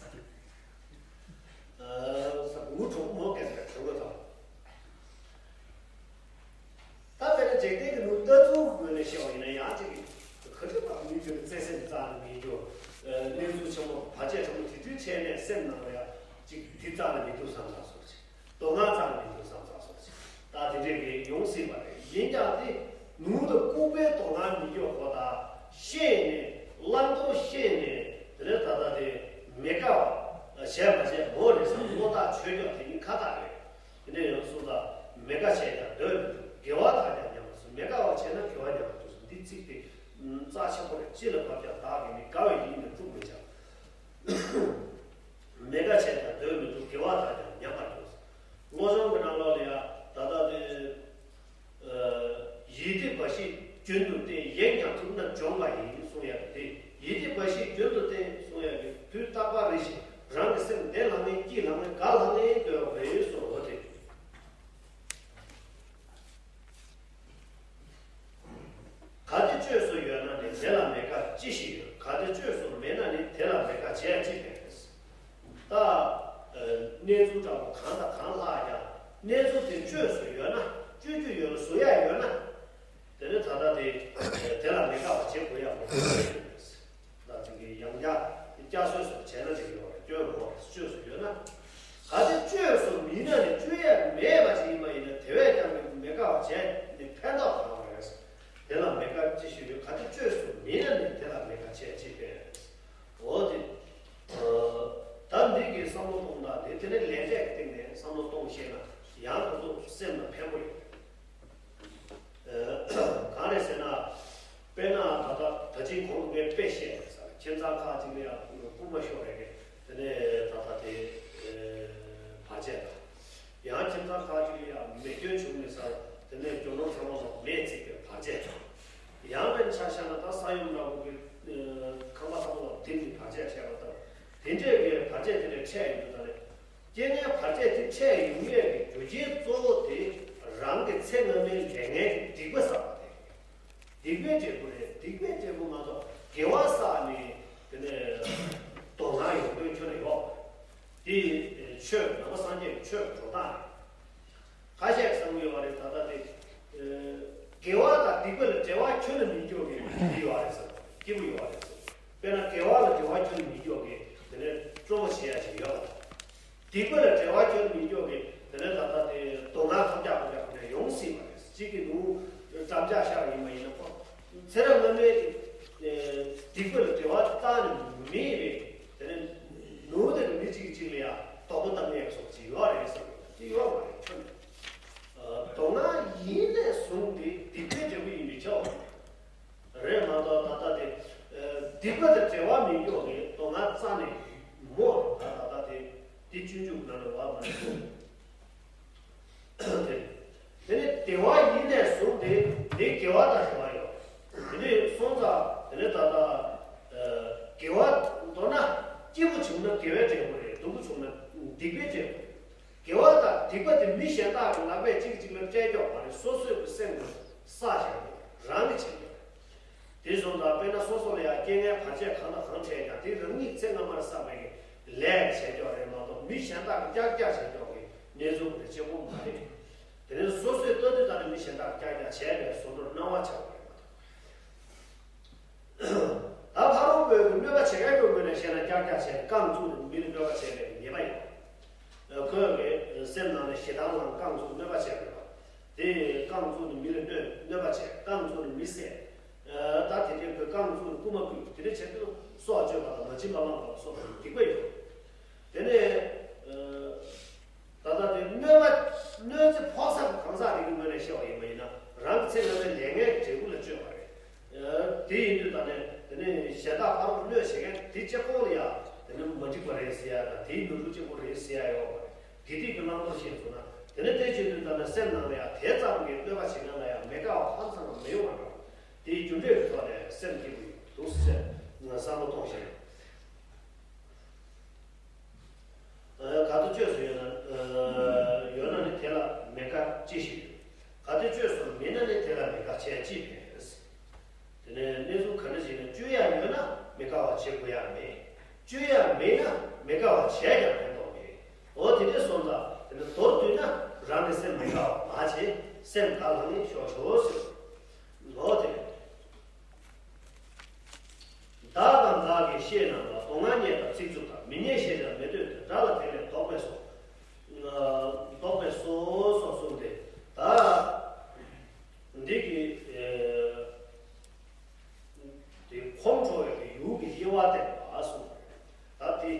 ངུ་གྲོགས་མོ་སྐད་ཆ་གྲོགས་པོ་དང་། ད་དཔེར་ན་འཇིག་རྟེན་གྱི་ལུགས་ལྟ་ཚུལ་གྱི་ངོས་ནས་བཤད་པ་ཡིན་ན་ཡང་ཅིག་གི་ཁ་ཐུག་པ་མི་རྒྱུ་ནི་བརྩེ་སེམས་རྩ་ནས་མི་རྒྱུ། གནས་ཚུལ་ཆེན་མོ་བར་ཆད་ཆེན་མོ་དེ་དུས་ཆད་ནས་སེམས་ནང་ལ་ཡང་ཅིག་དེ་རྩ་ནས་མི་འདུག་བསམ་ཚར་སོང་ཅིག་དོ་སྣང་རྩ་ནས་མི་འདུག་བསམ་ཚར་སོང་ཅིག་ད་དེ་འདྲས་ཀྱི་ཡོང་སྲིད་པ་རེད། ཡིན་ཀྱང་དེ་ནུ་དང་ལྐུགས་པའི་དོ་སྣང་མི་རྒྱུ་ཁོ་ད་ཤེས་ནས་བླང་དོར་ཤེས་ནས་དེ་ནས་ད་ལྟ་དེ་མི་དགའ་བ་བྱས་མ་བྱས་མོ་རེད་བསམ་བློ་ཐག་ཆོད་རྒྱུ་དེ་ནི་ཁ་ཐག་རེད། དེ་ནས་ཡང་གསུངས་ལ། མི་དགའ་བྱས་ཀྱང་འདོད་མི་འགྲུབ། དགེ་བ་དག་ཀྱང་ཉམས་པར་གསུངས། མི་དགའ་བ་བྱས་ན་དགེ་བ་ཉམས་པར་འགྲུབ་གསུངས། འདི་ཚིག་དེ་རྩ་ཆེན་པོ་རེད། ཅི་ལ་བབ་ཀྱང་བདག་གིས་མི་དགའ་བའི་ཡིད་ནི་དཀྲུག་མི་བྱ། མི་དགའ་བྱས་ཀྱང་འདོད་མི་འགྲུབ། དགེ་བ་དག་ཀྱང་ཉམས་པར་འགྱུར། བློ་སྦྱོང་གི་ནང་ལོགས་ལ་ཡང་ད་ལྟ་དེ། ཡིད་བདེ་བ་ཞིག་རྒྱུན་དུ་བསྟེན། ཡེངས་ཀྱང་ཐུབ་ན་འཇོམས་པ་ཡིན་གསུང་ཡག་གི་དེ། ཡིད་བདེ་བ་ཞིག་རྒྱུན་དུ་བསྟེན་གསུང་ཡག་གི་དུས་རྟག་པར་རེ་ཞིག་རང་གི་སེམས་བདེ་ལྷང་ངེ་སྐྱིད་ལྷང་ངེ་དགའ་ལྷང་ངེ་འདོད་པ་རེད་གསུང་འོ་དེ། གལ་ཏེ་བཅོས་སུ་ཡོད་ན་ནི་དེ་ལ་མི་དགའ་ཅི་ཞིག་ཡོད། གལ་ཏེ་བཅོས་སུ་མེད་ན་ནི་དེ་ལ་མི་དགའ་བྱས་ཅི་ཕན། ད། གནས་ཚུལ་འདྲ་པོ་གང་དང་གང་ལྷག་ཀྱང་གནས་ཚུལ་དེ་བཅོས་སུ་ཡོད་ན་བཅོས་རྒྱུ་ཡོད་ན་བཟོ་ཡ་ཡོད་ན། དེ་ནི་ད་ལྟ་དེ་དེ་ལ་མི་དགའ་བ་བྱེད་དགོས་ཡ་མ་རེད། ད་ཅིག་གི་ཡང་བསྐྱར་བསྐྱར་གསོ་སོགས་བྱས་ན་ཅིག་ཡོད་རེད། སྐྱོན་རེད། བཅོས་སུ་ཡོད་ན། གལ་ཏེ་བཅོས་སུ་མེད་ན་ནི་བཅོས་ཡ་མེད་པ་ཞིག་ཡིན་པ་ཡིན་ན་དེ་བས་ཀྱང་མི་དགའ་བ་བྱས་ནི་ཕན་ཐོགས་གང་རེད། དེ་ལ་མི་དགའ་ཅི་ཞིག་ཡོད། གལ་ཏེ་བཅོས་སུ་མེད་ན་ནི་དེ་ལ་མི་དགའ་བྱས་ཅི་ཕན། འོ་དེ། ད་འདི་གི་བསམ་བློ་གཏོང་སྟངས་དེ་དེ་ནས་ལས་འབྲས་ཀྱི་སྟེང་ནས་བསམ་བློ་གཏོང་ཤེས་ན་ཡང་ཁོ་ཚོ་སེམས་ལ་ཕན་པོ་ཡོད། གང་རེད་ཟེར་ན། དཔེར་ན་ད་ལྟ་ད་ཅིག་གོང་དུ་ངས་དཔེ་བཤད་ས་ཁྱིམ་ཚང་ཁག་ཅིག་ལ་ཡང་རྐུན་མ་ཤོར་རེད་གི་དེ་ནས་ད་ལྟ་དེ་བར་ཆད་དང་། ཡང་ཁྱིམ་ཚང་ཁག་ཅིག་ལ་ཡང་མེ་སྐྱོན་བྱུང་ནས་ས་དེ་ནས་རྒྱུ་ནོར་ཚང་མ་ལ་མེས་ཚིག་པའི་བར་ཆད་དང་། ཡང་དཔེར་ན་ཆ་བཞག་ན་ད་ས་ཡོམ་འདྲ་པོ་གི་ཁང་པ་ཚང་མ་ལ་ལྡིང་ནས་བར་ཆད་འཕྲད་པ་དང་། དེ་འདྲས་ཀྱི་བར་ཆད་དེ་འདྲ་འཕྲད་ཡོང་དུས་ད་ནས། རྐྱེན་ངན་བར་ཆད་དེ་འཕྲད་ཡོང་ཡས་ཀྱི་རྒྱུ་རྐྱེན་གཙོ་བོ་དེ་རང་གི་ཚེ་སྔ་མའི་ལས་ངན་གྱི་སྡིག་པ་བསགས་པ་དེ། སྡིག་པའི་འབྲས་བུ་རེད། སྡིག་པའི་འབྲས་བུ་མ་གཏོགས་དགེ་བ་བསགས་ནས་དེ་ནས་དོ་སྣང་ཡོང་དོན་ཁྱོན་ནས་ཡོད་མ་རེད། དེ་ཆོས་ནང་པ་སངས་རྒྱས་ཀྱི་ཆོས་འགྲོ་སྟངས་རེད། ཁ་ཤས་བསམ་གྱི་ཡོད་པ་རེད། ད་ལྟ་དེ་དགེ་བ་དང་སྡིག་པ་ལ་འབྲེལ་བ་ཁྱོན་ནས་མི་འཇོག་མཁན་དེ་ཡོད་པ་རེད་ཟེར། སྐྱིད་པོ་ཡོད་པ་རེད་ཟེར། དཔེར་ན་དགེ་བ་ལ་འབྲེལ་བ་ཁྱོན་ནས་མི་འཇོག་མཁན་དེ་ནས་ སྡིག་པ་ལ་འབྲེལ་བ་ཁྱོན་མི་འཇོག་གི་དེ་ནས་ད་ལྟ་དེ་དོ་སྣང་ཐམས་ཅད་ཁོ་ཅག་ཁོ་ནས་ཡོང་སྲིད་པ་རེད། གཅིག་གི་ནུ་འགྲམ་ལྕག་ཤར་ཡིན་པ་ཡིན་ན་ཁོ་ཚེ་རབས་སྔ་མའི་སྡིག་པ་ལ་འབྲེལ་བ་བཏང་ནས་མེད་པས། དེ་ནས་ནུ་དེ་ནི་མི་གཅིག་གིས་གཅིག་ལ་ཡང་དོགས་པ་བཏང་ཡས་སོགས་ཅིག་ཡོད་རེད་ཟེར་བ་དེ་ཡོད་མ་རེད། ཁྱོན་ནས་དོ་སྣང་ཡིན་ནས་བཟུང་སྟེ་སྡིག་པའི་འབྲས་བུ་ཡིན་པའི་ཆ་བ་རེད་མ་གཏོགས། ད་ལྟ་དེ་སྡིག་པ་དང་འབྲེལ་བ་མི་འཇོག་གི་དོ་སྣང་རྩ་ནས་མོ་ད་ད་ལྟ་དེ་དེ་སྤྱོད་འཇུག་ནང་ལ་བ་མ་ནས་དེ་དེ་ནས་བདེ་བ་ཡིན་ནས་བཟུང་སྟེ་དེ་དགེ་བ་དང་བདེ་བ་ཡོད། དེ་ནས་སོང་ཙང་དེ་ནས་ད་ལྟ་དགེ་བ་མདོར་ན་སྐྱིད་པོ་བྱུང་ན་དགེ་བའི་འབྲས་བུ་རེད། སྡུག་པོ་བྱུང་ན་སྡིག་པའི་འབྲས་བུ་རེད། དགེ་བ་དང་སྡིག་པ་དེ་མི་གཞན་དག་གི་ལག་པས་གཅིག་གཅིག་ལ་སྤྲད་ཀྱོག་མ་རེད། སོ་སོའི་གི་སེམས་ཀྱི་བསགས་བཞག་གི་རང་གི་བྱེད་ཀྱོག་རེད། དེ་སོང་ཙང་དཔེར་ན་སོ་སོ་ལ་ཡང་རྐྱེན་ངན་བར་ཆད་གང་དང་གང་འཕྲད་ཀྱང་དེ་རང་ཉིད་ཚེ་སྔ་མར་བསགས་པའི་གི་ལས་བྱེད་ཀྱོག་རེད་མ་གཏོགས། མི་གཞན་དག་གི་ཀྱག་ཀྱག་བྱེད་ཀྱོག་གི་གནས་ཚུལ་དེ་གཅིག་པོ་མ་རེད། དེ་ནས་སོ་སོས་ལྟ་དུས་ད་ནི་མི་གཞན་དག་གི་ཀྱག་ཀྱག་བྱས་པའི་བཟོ་འདྲ་སྣང་བ་ཆགས་པ་རེད་མ་གཏོགས། ད་ཕ་རོལ་པོའི་གནོད་པ་བྱེད་མཁན་གྱི་ངོས་ནས་བཤད་ན་ཀྱག་ཀྱག་བྱས་ནས་རྐང་བཙུགས་ནས་མི་ལ་གནོད་པ་བྱས་པའི་ཉེས་པ་ཡོད། ཁོས་ཀྱི་སེམས་ནང་ནས་ཞེ་སྡང་ལངས་རྐང་བཙུགས་གནོད་པ་བྱས་པ་ཡོད། དེ་རྐང་བཙུགས་ནས་མི་ལ་གནོད་གནོད་པ་བྱས། རྐང་བཙུགས་ནས་མི་བསད། ད་དེ་འདྲའི་ཁོས་རྐང་བཙུགས་ནས་རྐུ་མ་རྐུས། དེ་འདྲ་བྱས་དུས་སྲོག་གཅོད་པ་དང་མ་བྱིན་པ་བླངས་པ་ལ་སོགས་པའི་སྡིག་པ་ཡོད། དེ་ནས། ད་ལྟ་དེ་གནོད་པ་གནོད་འཚེ་ཕོག་ས་གང་ཟག་རིགས་ཀྱི་ངོས་ནས་བཤད་པ་ཡིན་པ་ཡིན་ན། རང་གི་ཚེ་སྔ་མའི་ལས་ངན་གྱི་འབྲས་བུ་ལ་བཅོས་པ་རེད། དེ་ཡིན་དུས་ད་ནས་དེ་ནས་གཞན་དག་ཕར་གནོད་བྱེད་མཁན་དེ་གཅིག་པོ་ལ་ཡང་དེ་ནས་མ་འགྲིག་པ་རེད་ཟེར་ཡ་དང་། དེའི་ནོར་འཁྲུལ་གཅིག་པོ་རེད་ཟེར་ཡ་ཡོད་པ་རེད། དགེ་སྡིག་གི་བླང་དོར་ཤེས་སོང་ན། དེ་ནས་དེ་བྱེད་དུས་ད་ནས་སེམས་ནང་ལ་ཡང་དེ་ཙམ་གྱིས་གནོད་པ་བྱེད་མཁན་ལ་ཡང་མི་དགའ་བ་ཧང་སང་མ་ཡོང་བ་འདྲ། དེའི་རྒྱུ་འབྲས་ཀྱི་ཐོག་ནས་སེམས་སྐྱིད་པོ་ཡོང་འདུག་ཟེར་ང་བསམ་བློ་གཏོང་བཞིན་ཡོད། གལ་ཏེ་བཅོས་སུ་ཡོད་ན། ཡོད་ན་ནི་དེ་ལ་མི་དགའ་ཅི་ཞིག་ཡོད། གལ་ཏེ་བཅོས་སུ་མེད་ན་ནི་དེ་ལ་མི་དགའ་བྱས་ཅི་ཕན། དེ་ནས་གནས་ཚུལ་ག་འདྲ་ཞིག་ན་བཅོས་ཡ་ཡོད་ན་མི་དགའ་བ་བྱེད་དགོས་ཡ་མེད། བཅོས་ཡ་མེད་ན་མི་དགའ་བ་བྱས་ཀྱང་ཕན་ཐོགས་མེད། འོ་དེ་འདྲ་སོང་ཙང་དེ་ནས་མདོར་བསྡུས་ན་རང་གི་སེམས་མི་དགའ་བ་མ་བྱེད། སེམས་དགའ་ལྷང་ངེ་ཤོག་ཤོག་ཟེར། འོ་དེ། བདག་དང་བདག་གི་བཤེས་རྣམས་ལ། མདོ་སྔགས་རྙེད་དང་ཚིག་རྩུབ་དང་། མི་རྙེད་ཞེས་བྱ་མི་འདོད་དེ། དགྲ་ལ་དེ་ལས་བཟློག་པས་སོ། བཟློག་པས་སོ་སོགས་གསུངས་ཏེ། ད་འདི་གི་དེ་ཁོང་ཁྲོ་བའི་ཡུལ་གྱི་དབྱེ་བ་བསྟན་པ་གསུངས། ད་དེ་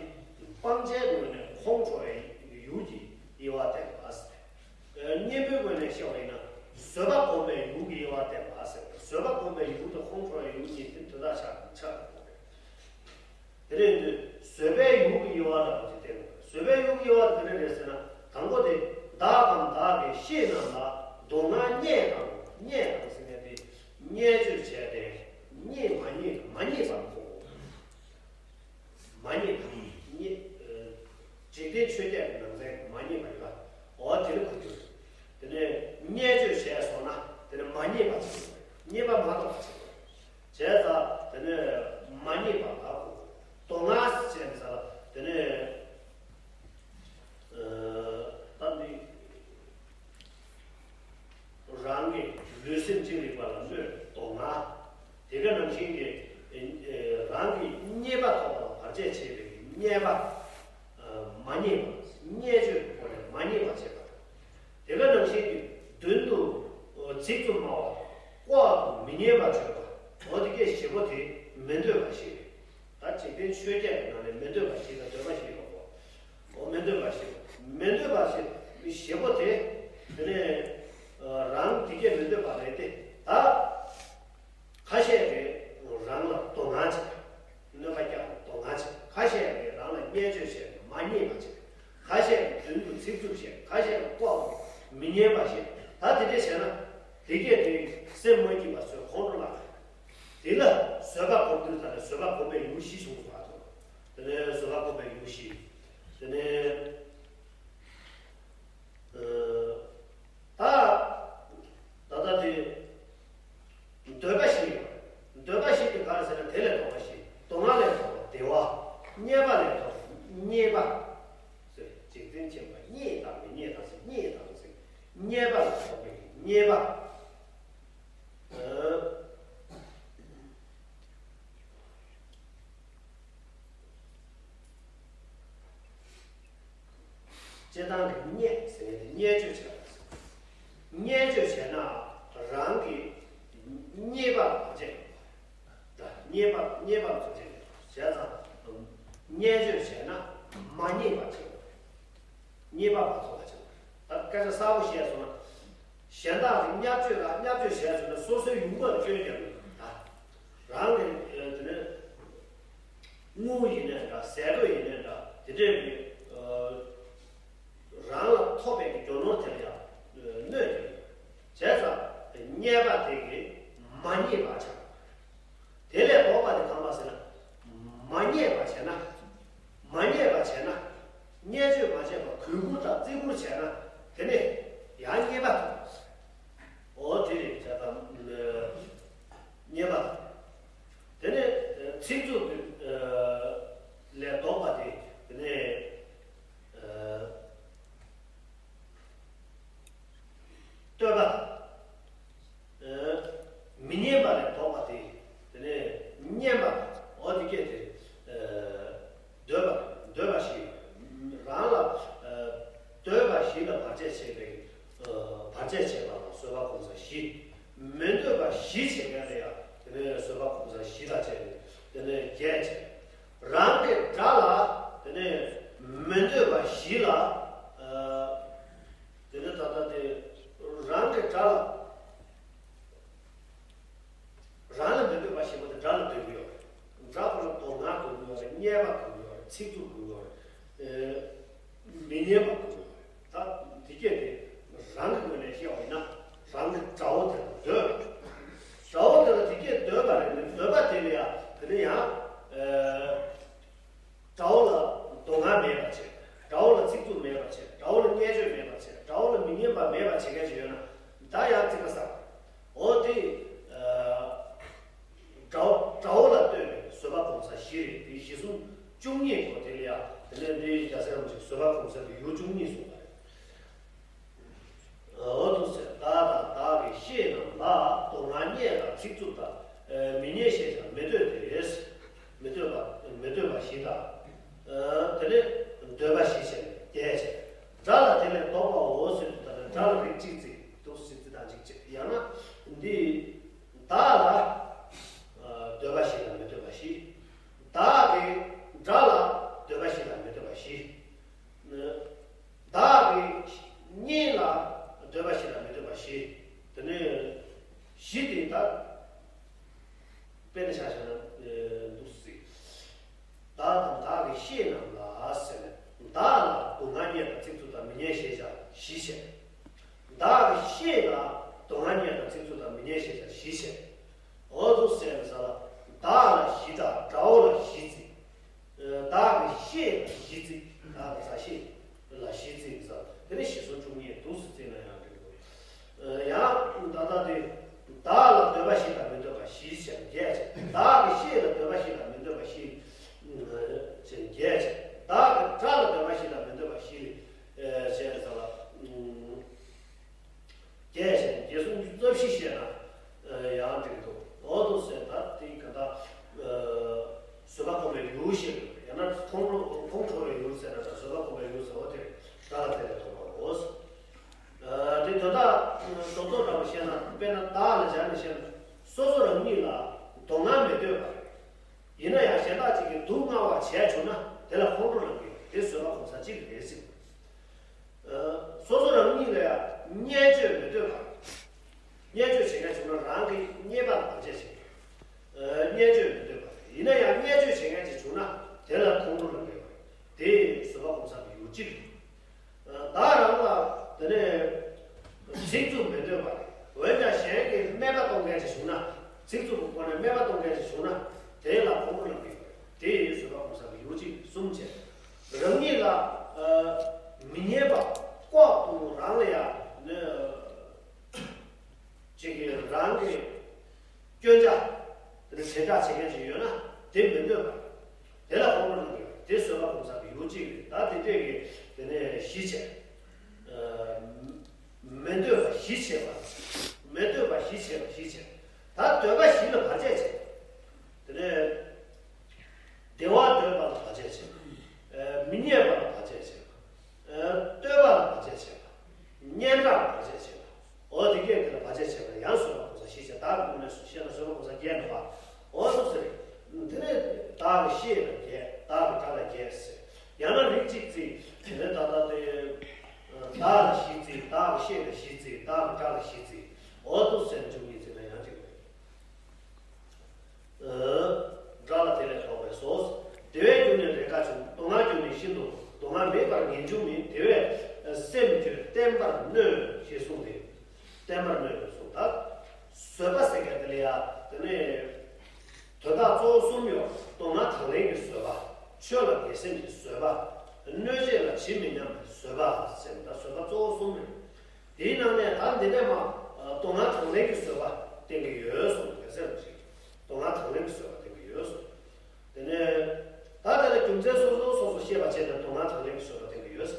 སྤང་བྱའི་ངོས་ནས་ཁོང་ཁྲོ་བའི་ཡུལ་གྱི་དབྱེ་བ་བསྟན་པ། གཉེན་པོའི་ངོས་ནས་བཤད་པ་ཡིན་ན་བཟོད་པ་སྒོམ་པའི་ཡུལ་གྱི་དབྱེ་བ་བསྟན་པ་ཟེར། བཟོད་པ་སྒོམ་པའི་ཡུལ་དང་ཁོང་ཁྲོ་བའི་ཡུལ་གཉིས་དེ་དོན་དག་ཆ་ཆ་དེ་རེད་འདུག། བཟོད་པའི་ཡུལ་གྱི་དབྱེ་བ་འདྲ་པོ་ཅིག་བསྟན་དགོས། བཟོད་པའི་ཡུལ་གྱི་དབྱེ་བ་དེ་འདྲ་རེད་ཟེར་ན། དང་པོ་དེ་བདག་དང་བདག་གི་བཤེས་རྣམས་ལ་མདོ་སྔགས་རྙེད་དང་། རྙེད་དང་ཟེར་མཁན་དེ་བརྙས་བཅོས་བྱས་ཏེ་རྙེད་མ་རྙེད་མ་རྙེད་པར་གོ། མ་རྙེད་པ། རྙེད། འཇིག་རྟེན་ཆོས་བརྒྱད་ཀྱི་ནང་ཚན་མ་རྙེད་པ་ཡོད་པ། འོ་དེ་ནི་གོ་རྒྱུ་རེད། དེ་ནས་བརྙས་བཅོས་བྱས་སོང་ན་དེ་ནི་མ་རྙེད་པ་ཞིག་རེད། རྙེད་པ་མ་གཏོགས་པ་ཞིག་རེད། བྱས་ཙང་དེ་ནི་མ་རྙེད་པ་ལ་གོ། མདོ་སྔགས་ཟེར་ནས་ཟེར་ལ་དེ་ནི། ད་འདི་རང་གི་ལུས་སེམས་ཅན་རིག་པ་ལ་སྨོད་མདོ་སྔགས། དེ་ག་ནང་བཞིན་གྱི་རང་གི་རྙེད་པ་ཐོབ་པ་ལ་བར་ཆད་བྱེད་པའི་རྙེད་པ། མ་རྙེད་པ། བརྙས་བཅོས་ཀྱི་སྒོ་ནས་མ་རྙེད་པ་བྱེད་པ། དེ་ག་ནང་བཞིན་གྱི་མདུན་དུ་ཚིག་རྩུབ་སྨྲ་བ། ལྐོག་ཏུ་མི་སྙན་པར་བརྗོད་པ། འོ་དེ་གའི་བཞི་པོ་དེ་མི་འདོད་པ་ཞིག་རེད། ད་འཇིག་རྟེན་ཆོས་བརྒྱད་ཀྱི་ནང་ནས་མི་འདོད་པ་བཞི་དང་འདོད་པ་བཞི་ཡོད་པོ། འོ་མི་འདོད་པ་བཞི། མི་འདོད་པ་བཞི་བཞི་པོ་དེ། དེ་ནས་རང་དེ་གའི་མི་འདོད་པ་རེད་དེ། ད་ཁ་ཤས་ཀྱིས་རང་ལ་དོ་སྣང་བྱེད། གནོད་པ་བསྐྱལ་བ་དོ་སྣང་བྱེད། ཁ་ཤས་ཀྱིས་རང་ལ་བརྙས་བཅོས་བྱེད། མ་རྙེད་པ་བྱེད། ཁ་ཤས་ཀྱིས་མདུན་དུ་ཚིག་རྩུབ་བཤད། ཁ་ཤས་ཀྱིས་ལྐོག་ཏུ་མི་སྙན་པ་བཤད། ད་དེ་འདྲ་བྱས་ན་དེ་གས་དེ་སེམས་མ་སྐྱིད་པ་ཚོས་ཁོང་ཁྲོ་ལངས། དེ་ལ་བཟོད་པ་སྒོམ་དུས་ད་ནས་བཟོད་པ་སྒོམ་པའི་ཡུལ་བཞི་བྱུང་བ་དང་། དེ་ནས་བཟོད་པ་སྒོམ་པའི་ཡུལ་བཞི། དེ་ནས་ཨ་ད་ད་ལྟ་དེ་འདོད་པ་བཞི་ཡོད། འདོད་པ་བཞི་དེ་ག་རེ་ཟེར་ན་དེ་ལས་ལྡོག་པ་བཞི། དོ་སྣང་ལས་ལྡོག་པ་བདེ་བ། རྙེད་པ་ལས་ལྡོག་པ་རྙེད་པ། ཟེར། འཇིག་རྟེན་ཁྱིམ་པ་རྙེད་དང་མི་རྙེད་དང་ཟེར། རྙེད་དང་ཟེར། རྙེད་པ་ལ་སོགས་པའི་རྙེད་པ། ཨ། རྙེད་པ་རྙེད་པ་ཚོ་བྱས་བྱས་ཙང་བརྙས་བཅོས་བྱས་ན་མ་རྙེད་པ་བྱེད་དགོས། རྙེད་པ་མ་ཐོབ་པ་བྱེད་དགོས། ད་སྐད་ཆ་གསལ་པོ་བཤད་སོང་ན། གཞན་དག་གིས་བརྙས་བཅོས་ལ་བརྙས་བཅོས་བྱས་སོང་ན་སོ་སོའི་ཡུལ་མར་སྐྱོན་རྒྱབ་ནས། ད་རང་གི་དེ་ནས་དངུལ་ཡིན་ནའི་འདྲ། ཟས་གོས་ཡིན་ནའི་འདྲ། དེ་འདྲའི་གི་རང་ལ་ཐོབ་པའི་གི་རྒྱུ་ནོར་དེ་ལ་ཡང་གནོད་ཀྱི་ཡོད། བྱས་ཙང་རྙེད་པ་དེ་གིས་མ་རྙེད་པ་བྱ། དེ་ལས་ལྡོག་པ་དེ་གང་ལ་ཟེར་ན། མ་རྙེད་པ་བྱས་ན། མ་རྙེད་པ་བྱས་ན། བརྙས་བཅོས་མ་བྱས་པར་གུས་བཀུར་དང་བརྩི་བཀུར་བྱས་ན། དེ་ནི་ཡང་རྙེད་པ་ཐོབ། འོ་དེ་རེད་བྱས་ཙང་རྙེད་པ་ཐོབ། དེ་ནི་ཚིག་རྩུབ་ལས་ལྡོག་པ་དེ། དེ་ནི། ཨ། བསྟོད་པ། ཨ། མི་སྙན་པ་ལས་ལྡོག་པ་དེ། དེ་ནས་སྙན་པ། འོ་དེ་སྐད་དེ། ཨ། འདོད་པ། འདོད་པ་བཞི། རང་ལ། ཨ། འདོད་པ་བཞི་ལ་བར་ཆད་བྱེད་པའི། ཨ། བར་ཆད་བྱེད་པ་ལ་བཟོད་པ་སྒོམ་ས་བཞི། མི་འདོད་པ་བཞི་བྱེད་མཁན་ལ་ཡང་དེ་ནས་བཟོད་པ་སྒོམ་ས་བཞི་དང་བཅས་ཏེ་དེ་ནས་བརྒྱད་བྱེད། རང་གི་དགྲ་ལ་དེ་ནས་མི་འདོད་པ་བཞི་ལ། ཨ། དེ་ནས་ད་ལྟ་དེ་རང་གི་དགྲ་ལ། རང་ལ་མི་འདོད་པ་བཞི་པོ་དེ་དགྲ་ལ་འདོད་ཀྱི་ཡོད་རེད། དགྲ་ཁོ་ལ་དོ་སྣང་དགོས་ཀྱི་ཡོད་རེད། བརྙས་པ་དགོས་ཀྱི་ཡོད་རེད། ཚིག་རྩུབ་དགོས་ཀྱི་ཡོད་རེད། ཨེ། མི་སྙན་པ་དགོས་ཀྱི་ཡོད་རེད། ད་དེ་སྐད་དེ་རང་གི་ངོས་ནས་བཤད་པ་ཡིན་ན། རང་གི་དགྲ་བོ་དེ་ལ་འདོད། དགྲ་བོ་དེ་ལ་དེ་སྐད་འདོད་པ་རེད། འདོད་པ་དེ་ལ་ཡང་དེ་ནས་ཡང་། ཨེ། དགྲ་བོ་ལ་དོ་སྣང་མེད་པ་བྱེད། དགྲ་བོ་ལ་ཚིག་རྩུབ་མེད་པ་བྱེད། དགྲ་བོ་ལ་བརྙས་བཅོས་མེད་པ་བྱེད། དགྲ་བོ་ལ་མི་སྙན་པ་མེད་པ་བྱེད་མཁན་ཞིག་ཡོད་ན། ད་ཡང་ཚིག་པ་ཟ། འོ་དེ། ཨ། དགྲ་བོ་དགྲ་བོ་ལ་ལྟོས་པའི་བཟོད་པ་སྒོམ་ས་བཞི་རེད། དེ་བཞི་གསུམ་བཅུ་གཉིས་གོ། དེ་ལ་ཡང་དེ་ནས་འདི་རྒྱལ་སྲས་རིན་པོ་ཆེས་བཟོད་པ་སྒོམ་ས་དེ་ཡུལ་བཅུ་གཉིས་གསུངས་པ་རེད། འོ་དུ་ཟེར། བདག་དང་བདག་གི་བཤེས་རྣམས་ལ། དོ་སྣང་བརྙས་དང་ཚིག་རྩུབ་དང་། ཨ། མི་སྙན་ཞེས་བྱ་མི་འདོད་དེ། མི་འདོད་པ། མི་འདོད་པ་བཞི་དང་། ཨ། དེ་ནས་འདོད་པ་བཞི་བྱས་ནས་བརྒྱད་བྱས། དགྲ་ལ་དེ་ལས་ལྡོག་པའོ་ཟེར་དུས། ད་ལྟ་དགྲ་ལ་རིགས་གཅིག་བརྩི། འདུག་སེ་བརྩི་དང་གཅིག་བྱས། ཡང་ན་འདི་བདག་ལ། ཨ། འདོད་པ་བཞི་དང་མི་འདོད་པ་བཞི། བདག་གིས་དགྲ་ལ་འདོད་པ་བཞི་དང་མི་འདོད་པ་བཞི། བདག་གིས་གཉེན་ལ་འདོད་པ་བཞི་དང་མི་འདོད་པ་བཞི། དེ་ནས་བཞི་དེ་ད་དཔེར་ན་ཆ་བཞག་ན། ཨེ། འདུག་སེ། བདག་དང་བདག་གི་བཤེས་རྣམས་ལ་ཟེར་ནས། བདག་ལ་དོ་སྣང་བརྙས་དང་ཚིག་རྩུབ་དང་མི་སྙན་ཞེས་བྱ་བཞི་བྱས། བདག་གི་བཤེས་ལ་དོ་སྣང་བརྙས་དང་ཚིག་རྩུབ་དང་མི་སྙན་ཞེས་བྱ་བཞི་བྱས། འོ་དུ་ཟེར་ནས་ཟེར་ལ། བདག་ལ་བཞི་དང་དགྲ་བོ་ལ་བཞི་བརྩི། བདག་གི་བཤེས་ལ་བཞི་བརྩི། བདག་གི་བཟའ་བཤེས་ལ་བཞི་བརྩི་ཟེར། དེ་ནས་བཞི་གསུམ་བཅུ་གཉིས་འདུག་སེ་བརྩིས་ན་ཡང་འགྲིག་གོ། ཡང་ད་ལྟ་དེ། བདག་ལ་འདོད་པ་བཞི་དང་མི་འདོད་པ་བཞི་བྱས་བརྒྱད་བྱས། བདག་གི་བཤེས་ལ་འདོད་པ་བཞི་དང་མི་འདོད་པ་བཞི་བྱས་བརྒྱད་བྱས། བདག་གི་དགྲ་ལ་འདོད་པ་བཞི་དང་མི་འདོད་པ་བཞི་བྱས་ཟེར་ལ། བརྒྱད་བྱས་བརྒྱད་གསུམ་རྩ་བཞི་བཤད་ན་ཡང་འགྲིག་འདུག། འོ་དུ་ཟེར། ད་དེ་ག་ད་བཟོད་པ་སྒོམ་པའི་ཡུལ་ཞིག་རེད། ཡང་ན་ཁོང་ཁྲོ་ཁོང་ཁྲོ་བའི་ཡུལ་ཟེར་ན་འདྲ། བཟོད་པ་སྒོམ་པའི་ཡུལ་ཟེར་བ་དེ་རེད། ད་ལ་དེ་ལས་ཐོབ་པའོ། དེ་དོན་དག་རྡོག་རྡོག་འདྲ་པོ་བཤད་ན། དཔེར་ན་བདག་ལ་སྦྱར་ནས་བཤད་ན། སོ་སོ་རང་ཉིད་ལ་དོ་སྣང་མི་འདོད་པ་རེད། ཡིན་ན་ཡང་གཞན་དག་ཅིག་གིས་སྡུག་བསྔལ་བ་བྱས་བྱུང་ན་དེ་ལ་ཁོང་ཁྲོ་ལངས་ཀྱི་ཡོད། དེ་བཟོད་པ་སྒོམ་ས་གཅིག་རེད་ཟེར། སོ་སོ་རང་ཉིད་ལ་ཡང་བརྙས་བཅོས་མི་འདོད་པ། བརྙས་བཅོས་བྱེད་མཁན་བྱུང་ན་རང་གི་རྙེད་པ་ལ་བར་ཆད་བྱེད། བརྙས་བཅོས་མི་འདོད་པ། ཡིན་ན་ཡང་བརྙས་བཅོས་བྱེད་མཁན་ཅིག་བྱུང་ན་དེ་ལ་ཁོང་ཁྲོ་ལངས་ཀྱི་ཡོད། དེ་བཟོད་པ་སྒོམ་ས་གི་ཡུལ་གཅིག་རེད། བདག་རང་ལ་དེ་ནས་ཚིག་རྩུབ་མི་འདོད་པ་རེད། འོན་ཀྱང་གཞན་གྱིས་སྨད་པ་གཏོང་མཁན་ཅིག་བྱུང་ན། ཚིག་རྩུབ་ཀྱི་སྒོ་ནས་སྨད་པ་གཏོང་མཁན་ཅིག་བྱུང་ན་དེ་ལ་ཁོང་ཁྲོ་ལངས་ཀྱི་ཡོད། དེ་ཡིས་བཟོད་པ་སྒོམ་ས་གི་ཡུལ་གཅིག་གསུམ་བྱས། རང་ཉིད་ལ་ཨ་མི་སྙན་པ་ལྐོག་ཏུ་རང་ལ་ཡང་ནི་ཅིག་གིས་རང་གི་སྐྱོན་ཆ་དེ་ནི་དྲིལ་བསྒྲགས་བྱེད་མཁན་ཅིག་ཡོད་ན་དེ་མི་འདོད་པ། དེ་ལ་ཁོང་ཁྲོ་ལངས་ཀྱི་ཡོད། དེ་བཟོད་པ་སྒོམ་ས་གི་ཡུལ་གཅིག་རེད། ད་དེ་འདྲས་ཀྱི་དེ་ནས་བཞི་བྱས། ཨ། མི་འདོད་པ་བཞི་བྱས་པ། མི་འདོད་པ་བཞི་བྱས་པ་བཞི་བྱས། ད་འདོད་པ་བཞི་ལ་བར་ཆད་བྱས། དེ་ནས་བདེ་བ་འདོད་པ་ལ་བར་ཆད་བྱས། ཨ། མི་སྙན་པ་ལ་བར་ཆད་བྱས་པ། ཨ། བསྟོད་པ་ལ་བར་ཆད་བྱས་པ། སྙན་གྲགས་ལ་བར་ཆད་བྱས་པ། འོ་དེ་སྐད་དེ་ལ་བར་ཆད་བྱས་པ་ལ་ཡང་བཟོད་པ་སྒོམ་ས་བཞི་བྱས། བདག་གི་ངོས་ནས་བཤད་ན་བཟོད་པ་སྒོམ་ས་བརྒྱད་འདུག་པ། འོ་སོ་སོ་རེད། གནོད་ཅེས་གསུངས་ཏེ། བསྟན་པར་གནོད་པས་གསུངས། ད་བཟོད་པ་ཟེར་མཁན་དེ་ལ་ཡ་དེ་ནས་དོན་དག་གཙོ་བོ་གསུམ་ཡོད། དོན་ལྔ་དང་ལེན་གྱི་བཟོད་པ། ཆོས་ལ་དགེ་སེམས་ཀྱི་བཟོད་པ། གནོད་བྱེད་ལ་ཇི་མི་སྙམ་པའི་བཟོད་པ་ཟེར་ན། ད་བཟོད་པ་གཙོ་བོ་གསུམ་རེད། དེའི་ནང་ནས་ད་འདི་ནས་མ་དོན་ལྔ་དང་ལེན་གྱི་བཟོད་པ་བསྟན་གྱི་ཡོད་གསུངས། ག་ཟེར་ཞིག་དོན་ལྔ་དང་ལེན་གྱི་བཟོད་པ་བསྟན་གྱི་ཡོད་གསུངས། དེ་ནས་ད་དེ་ལ་རྒྱུ་མཚན་སོ་སོ་སོ་སོ་ཤེས་པ་བྱས་ནས་དོན་ལྔ་དང་ལེན་གྱི་བཟོད་པ་བསྟན་གྱི་ཡོད།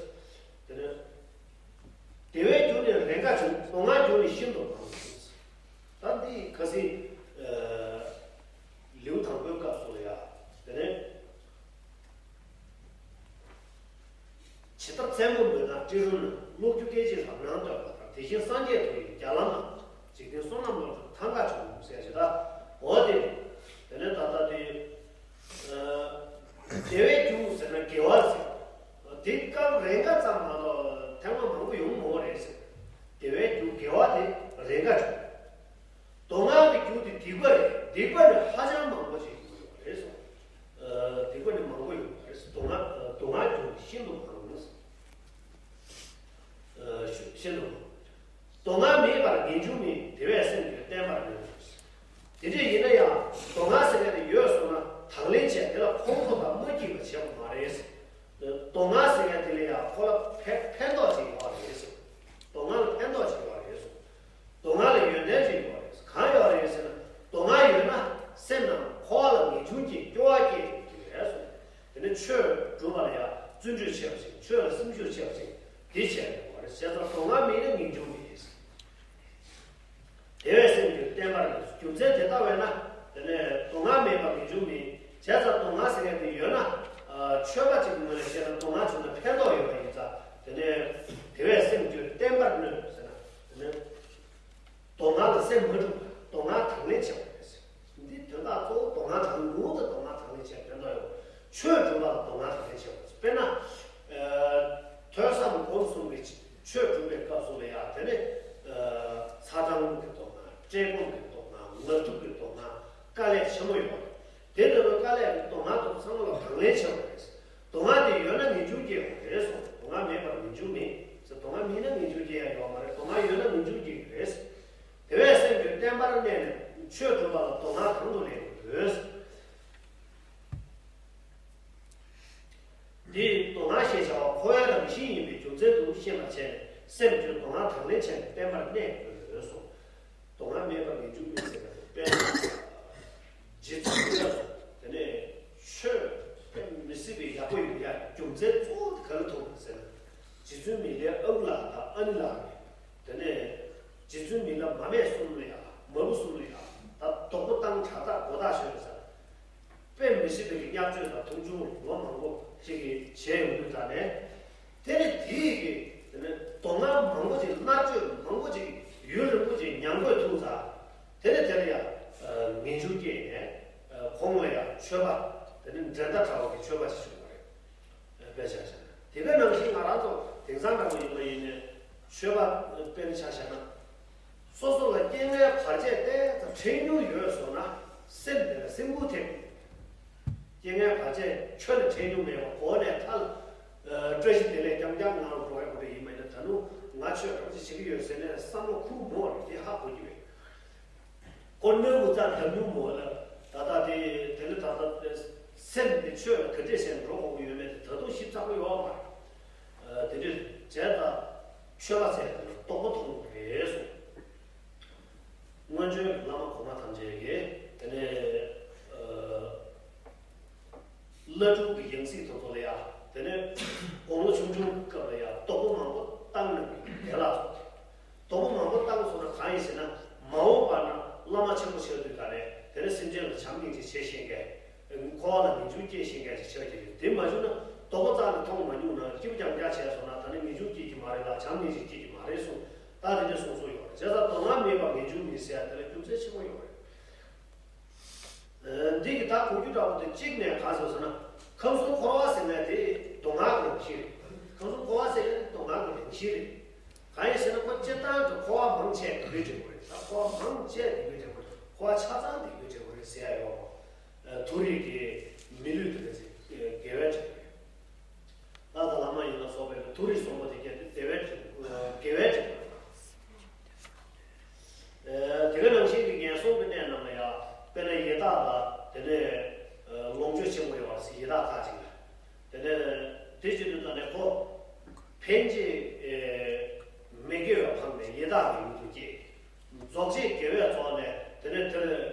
དེ་ནས་དེ་བས་རྒྱུ་ནི་རེས་འགའ་བྱུང་། དོན་ལྔ་རྒྱུ་ནི་ཤིན་ཏུ་མང་། ད་འདི་ཁ་སང་ལེའུ་དང་པོའི་སྐབས་སུ་ལ་ཡ། དེ་ནས་ཇི་ལྟར་མཚན་མོ་འབུད་ན་སྤྲིན་རུམ་ན། གློག་འཁྱུག་སྐད་ཅིག་རབ་སྣང་བསྟོད་པ་ལྟར། དེ་བཞིན་སངས་རྒྱས་མཐོ་ཡི་རྒྱ་ལམ་ན། འཇིག་རྟེན་བསོད་ནམས་ལོངས་སྤྱོད་ཐང་ག་བྱུང་ཟེར་ཞེ་ད། འོ་དེ་དེ་ནས་ད་ལྟ་དེ་དེ་བས་རྒྱུ་ཟེར་ན་དགེ་བ་ཟེར། དེ་སྐབས་རེས་འགའ་ཙམ་མ་གཏོགས་ཐེངས་མ་མང་པོ་ཡོང་མ་རེད་ཟེར། དེ་བས་རྒྱུ་དགེ་བ་དེ་རེས་འགའ་བྱུང་། དོན་ལྔ་གི་རྒྱུ་དེ་སྡིག་པ་རེད། སྡིག་པ་ནི་ཧ་ཅང་མང་པོ་ཞིག་ཡོང་གི་ཡོད་རེད་གསུངས། ཨ། སྡིག་པ་ནི་མང་པོ་ཡོང་གི་རེད། དོན་ལྔ། ཨ། དོན་ལྔ་རྒྱུ་ཤིན་ཏུ་མང་། ཨ། ཤིན་ཏུ་མང་། དོན་ལྔ་མེད་པར་ངེས་འབྱུང་མེད། དེ་བས་སེམས་ཀྱིས་བརྟན་པར་ནུས། དེ་འདྲ་ཡིན་ན་ཡང་དོན་ལྔ་ཟེར་མཁན་དེ་ཡོད་སོང་ན་དང་ལེན་བྱས། དེ་ལ་ཁོང་ཁྲོ་དང་མ་སྐྱིད་པ་བྱེད་དགོས་མ་རེད། དོན་ལྔ་ཟེར་མཁན་དེ་ལ་ཡང་ཁོ་ལ་ཕན་ཕན་ཐོགས་ཅིག་ཡོད་རེད། དོན་ལྔ་ལ་ཕན་ཐོགས་ཅིག་ཡོད་རེད། དོན་ལྔ་ལ་ཡོན་ཏན་ཅིག་ཡོད་རེད། གང་ཡོད་རེད་ཟེར་ན། དོན་ལྔ་ཡོད་ན་སེམས་ནང་འཁོར་བ་ལ་ངེས་འབྱུང་སྐྱེ། སྐྱོ་བ་སྐྱེ་ཡོང་གི་རེད་གསུངས། དེ་ནས་ཆོས་སྒྲུབ་པ་ལ་ཡང་བརྩོན་འགྲུས་ཆེ་བ་ཅིག་ཆོས་ལ་སེམས་ཤུགས་ཆེ་བ་ཅིག་དེ་བྱས་ཡོང་བ་རེད། བྱས་ཙང་དོན་ལྔ་མེད་ན་ངེས་འབྱུང་མེད། དེ་བས་སེམས་ཀྱིས་བརྟན་པར་ནུས། རྒྱུ་མཚན་དེ་ལྟ་བས་ན། དེ་ནས་དོན་ལྔ་མེད་པར་ངེས་འབྱུང་མེད། བྱས་ཙང་དོན་ལྔ་ཟེར་མཁན་དེ་ཡོད་ན། ཨ། ཆོས་པ་ཅིག་གི་ངོས་ནས་བཤད་ན་དོན་ལྔ་བྱུང་ན་ཕན་ཐོགས་ཡོད་པ་ཡིན་ཙང་། དེ་ནས་དེ་བས་སེམས་ཀྱིས་བརྟན་པར་ནུས་ཟེར་ན། དེ་ནས་དོན་ལྔ་ལ་སེམས་མ་འཁྲུགས་པར་དོན་ལྔ་དང་ལེན་བྱེད་པ་རེད། འདི་དོན་དག་གཙོ་བོ་དོན་ལྔ་དང་ལེན། ངོ་བོ་དང་དོན་ལྔ་དང་ལེན་བྱས་ཕན་ཐོགས་ཡོད། ཆོས་སྒྲུབ་པ་ལ་དོན་ལྔ་དང་ལེན་བྱེད་པ། དཔེར་ན། ཨ། ཐོས་བསམ་སྒོམ་གསུམ་གྱི་ཆོས་སྒྲུབ་པའི་སྐབས་སུ་ལ་ཡང་། དེ་ནས། ཨ། ཚ་གྲང་གི་དོན་ལྔ། བཀྲེས་སྐོམ་གྱི་དོན་ལྔ། ངལ་དུབ་ཀྱི་དོན་ལྔ། དཀའ་ལས་ཆེན་པོ་ཡོད་རེད། དེ་འདྲ་བའི་དཀའ་ལས་ཀྱི་དོན་ལྔ་དེ་ཚང་མ་ལ་དང་ལེན་བྱེད་དགོས་རེད། དོན་ལྔ་དེ་ཡོད་ན་ངེས་འབྱུང་སྐྱེ་དགོས་རེད་གསུངས། དོན་ལྔ་མེད་པར་ངེས་འབྱུང་མེད་ཟེར། དོན་ལྔ་མེད་ན་ངེས་འབྱུང་སྐྱེ་ཡ་ཡོད་མ་རེད། དོན་ལྔ་ཡོད་ན་ངེས་འབྱུང་སྐྱེ་གི་རེད། དེ་བས་སེམས་ཀྱིས་བརྟན་པར་གནས་ནས་ཆོས་སྒྲུབ་པ་ལ་དོན་ལྔ་དང་དུ་ལེན་དགོས། འདིས་དོན་ལྔ་ཞེས་བྱ་བ་འཁོར་བའི་རང་བཞིན་ཡིན་པའི་རྒྱུ་མཚན་དུ་ཤེས་པར་བྱས་ནས། སེམས་ཀྱིས་དོན་ལྔ་དང་ལེན་བྱས་ནས་བརྟན་པར་གནས་དགོས་གསུངས། དོན་ལྔ་མེད་པར་ངེས་འབྱུང་མེད་ཟེར་བ་དེ་དཔེ་རྗེ་བཙུན་མི་ལ་དེ་ནས་ཆོས་དཔེ་མི་སྲིད་པའི་ཡག་པོ་ཡོད་ཡ། རྒྱུ་མཚན་གཙོ་བོ་དེ་ག་ལ་ཐུག་པ་ཟེར་ན། རྗེ་བཙུན་མི་ལའི་ཨ་ཁུ་ལགས་དང་ཨ་ནེ་ལགས་རེད། དེ་ནས་རྗེ་བཙུན་མི་ལ་མ་སྨད་གསུམ་ལ་ཡ། མ་བུ་གསུམ་ལ་ཡ། ད་དོག་པོ་བཏང་དྲག་ཐག་མགོ་ཐག་ཆོད་ཟེར། དཔེ་མི་སྲིད་པའི་བརྙས་བཅོས་དང་མཐོང་ཆུང་ལོ་མང་པོ་ཞིག་གིས་བྱས་ཡོང་དུས་ཙ་ནས། དེ་ནས་དེའི་གི་དེ་ནས་དོན་ལྔ་མང་པོ་ཅིག་མནར་གཅོད་མང་པོ་ཅིག་ཡུན་རིང་པོ་ཅིག་མྱང་དགོས་ཐུག་ཙང་། དེ་ནས་དེ་ལ་ཡང་ངེས་འབྱུང་སྐྱེས་ནས་ཁོང་ལ་ཡང་ཆོས་པ་དེ་ནས་འགྲན་ཟླ་བྲལ་བ་གི་ཆོས་པ་ཞིག་བྱུང་བ་རེད། དཔེ་ཆ་བཞག་ན་དེ་ག་ནང་བཞིན་ང་རང་ཚོ་དེང་སང་འདྲ་པོ་ཡིན་པ་ཡིན་ནའི་ཆོས་པ་དཔེར་ཆ་བཞག་ན། སོ་སོ་ལ་རྐྱེན་ངན་བར་ཆད་ཏོག་ཙམ་འཕྲད་མྱོང་ཡོད་སོང་ན་སེམས་དེ་ལ་སེམས་ཁུར་ཐེབས། རྐྱེན་ངན་བར་ཆད་ཁྱོན་ནས་འཕྲད་མྱོང་མེད་པ། གོ་ནས་ཐལ། ཨ། བཀྲ་ཤིས་བདེ་ལེགས་རྐྱང་རྐྱང་ངང་ལ་འགྲོ་བའི་སྐོར་ཡིན་པ་ཡིན་ན། ད་ནུ་ང་ཆོས་གང་ཅི་བྱེད་ཀྱི་ཡོད་ཟེར་ནས་བསམ་བློ་ཁུག་མོ་རེད། དེ་ཧ་གོ་རྒྱུ་རེད། ཁོ་གནོད་འགོ་རྩ་འདབ་མྱུག་མོ་ལ་ད་ལྟ་དེ་དེ་ལ་ད་ལྟ་སེམས་དེ་ཆོས་ལ་ག་འདྲས་བྱས་འགྲོ་དགོས་ཀྱི་ཡོད་མེད་དེ་ད་དུང་ཞིབ་ཚགས་པོ་ཡོད་མ་རེད། ཨ། དེ་འདྲས་བྱས་ད་ཆོས་པ་ཚོས་ད་ལྟ་རྟོགས་པ་མཐོང་དགོས་རེད་གསུངས། སྔོན་བྱོན་བླ་མ་གོང་མ་ཐམས་ཅད་ཀྱིས་དེ་ནས་ཨ། བླ་སྤྲུལ་གྱི་ཡང་སྲིད་དེ་ཚོ་ལ་ཡ། དེ་ནས་དགུང་ལོ་ཆུང་ཆུང་སྐབས་ལ་ཡ་དོགས་པ་མང་པོ་བཏང་ནས་བདེ་བླག་ཚོ། དོགས་པ་མང་པོ་བཏང་སོང་ན་གང་ཡིན་ཟེར་ན། མ་འོངས་པ་ན་བླ་མ་ཆེན་པོ་ཆགས་དུས་ག་ནས་དེ་ནས་སེམས་ཅན་ལ་བྱམས་སྙིང་རྗེ་བྱེད་ཤེས་མཁན། འཁོར་བ་ལ་ངེས་འབྱུང་སྐྱེ་ཤེས་མཁན་ཞིག་ཆགས་ཀྱི་རེད། དེ་མ་བྱུང་ན་དོགས་པ་རྩ་ནས་མཐོང་མ་མྱོང་ན་སྐྱིད་པོ་རྐྱང་རྐྱང་བྱས་སོང་ན་ད་ནི་ངེས་འབྱུང་སྐྱེ་གི་མ་རེད་ལ། བྱམས་སྙིང་རྗེ་སྐྱེ་གི་མ་རེད་གསུངས། ད་དེ་འདྲ་གསུངས་སོ་ཡོད་རེད། བྱས་ཙང་དོན་ལྔ་མེད་པར་ངེས་འབྱུང་མེད་ཟེར་ཡ་དེ་ལ་རྒྱུ་མཚན་ཆེན་པོ་ཡོད་རེད། འདི་གི་ད་གོ་རྒྱུ་འདྲ་པོ་དེ་གཅིག་ནས་གང་ཟེར་ཟེར་ན། ཁམས་གསུམ་འཁོར་བ་ཟེར་མཁན་དེ་དོན་ལྔ་གི་རང་བཞིན་རེད། ཁམས་གསུམ་འཁོར་བ་ཟེར་མཁན་དེ་དོན་ལྔ་གི་རང་བཞིན་རེད། གང་ཡིན་ཟེར་ན་ཁོ་སྤྱིར་བཏང་གི་འཁོར་བ་མང་ཆེ་དེ་གའི་འབྲས་བུ་རེད། ད་འཁོར་བ་མང་ཆེ་དེ་གའི་འབྲས་བུ་རེད། འཁོར་བ་ཆ་ཚང་དེ་གའི་འབྲས་བུ་རེད་ཟེར་ཡ་ཡོད་མ། མཐོ་རིས་ཀྱི་མི་ལུས་དེ་ག་ཚད་དགེ་བའི་འབྲས་བུ་རེད། ལྷ་དང་ལྷ་མ་ཡིན་ལ་སོགས་པའི་མཐོ་རིས་བཟང་པོ་དེ་ག་ཚད་བདེ་བའི་འབྲས་བུ། དགེ་བའི་ དེ་ནས་ལོངས་སྤྱོད་ཆེན་པོ་ཡོད་པ་ཟེར། ཡི་དྭགས་ཁ་ཅིག་ལ། དེ་ནས་དེ་བྱེད་དུས་ད་ནས་ཁོ་ཕན་ཆད་མི་དགེ་བ་འཕངས་ནས་ཡི་དྭགས་ཀྱི་ཡུལ་དུ་སྐྱེས། རྫོགས་བྱེད་དགེ་བས་རྫོགས་ནས་དེ་ནས་དེར་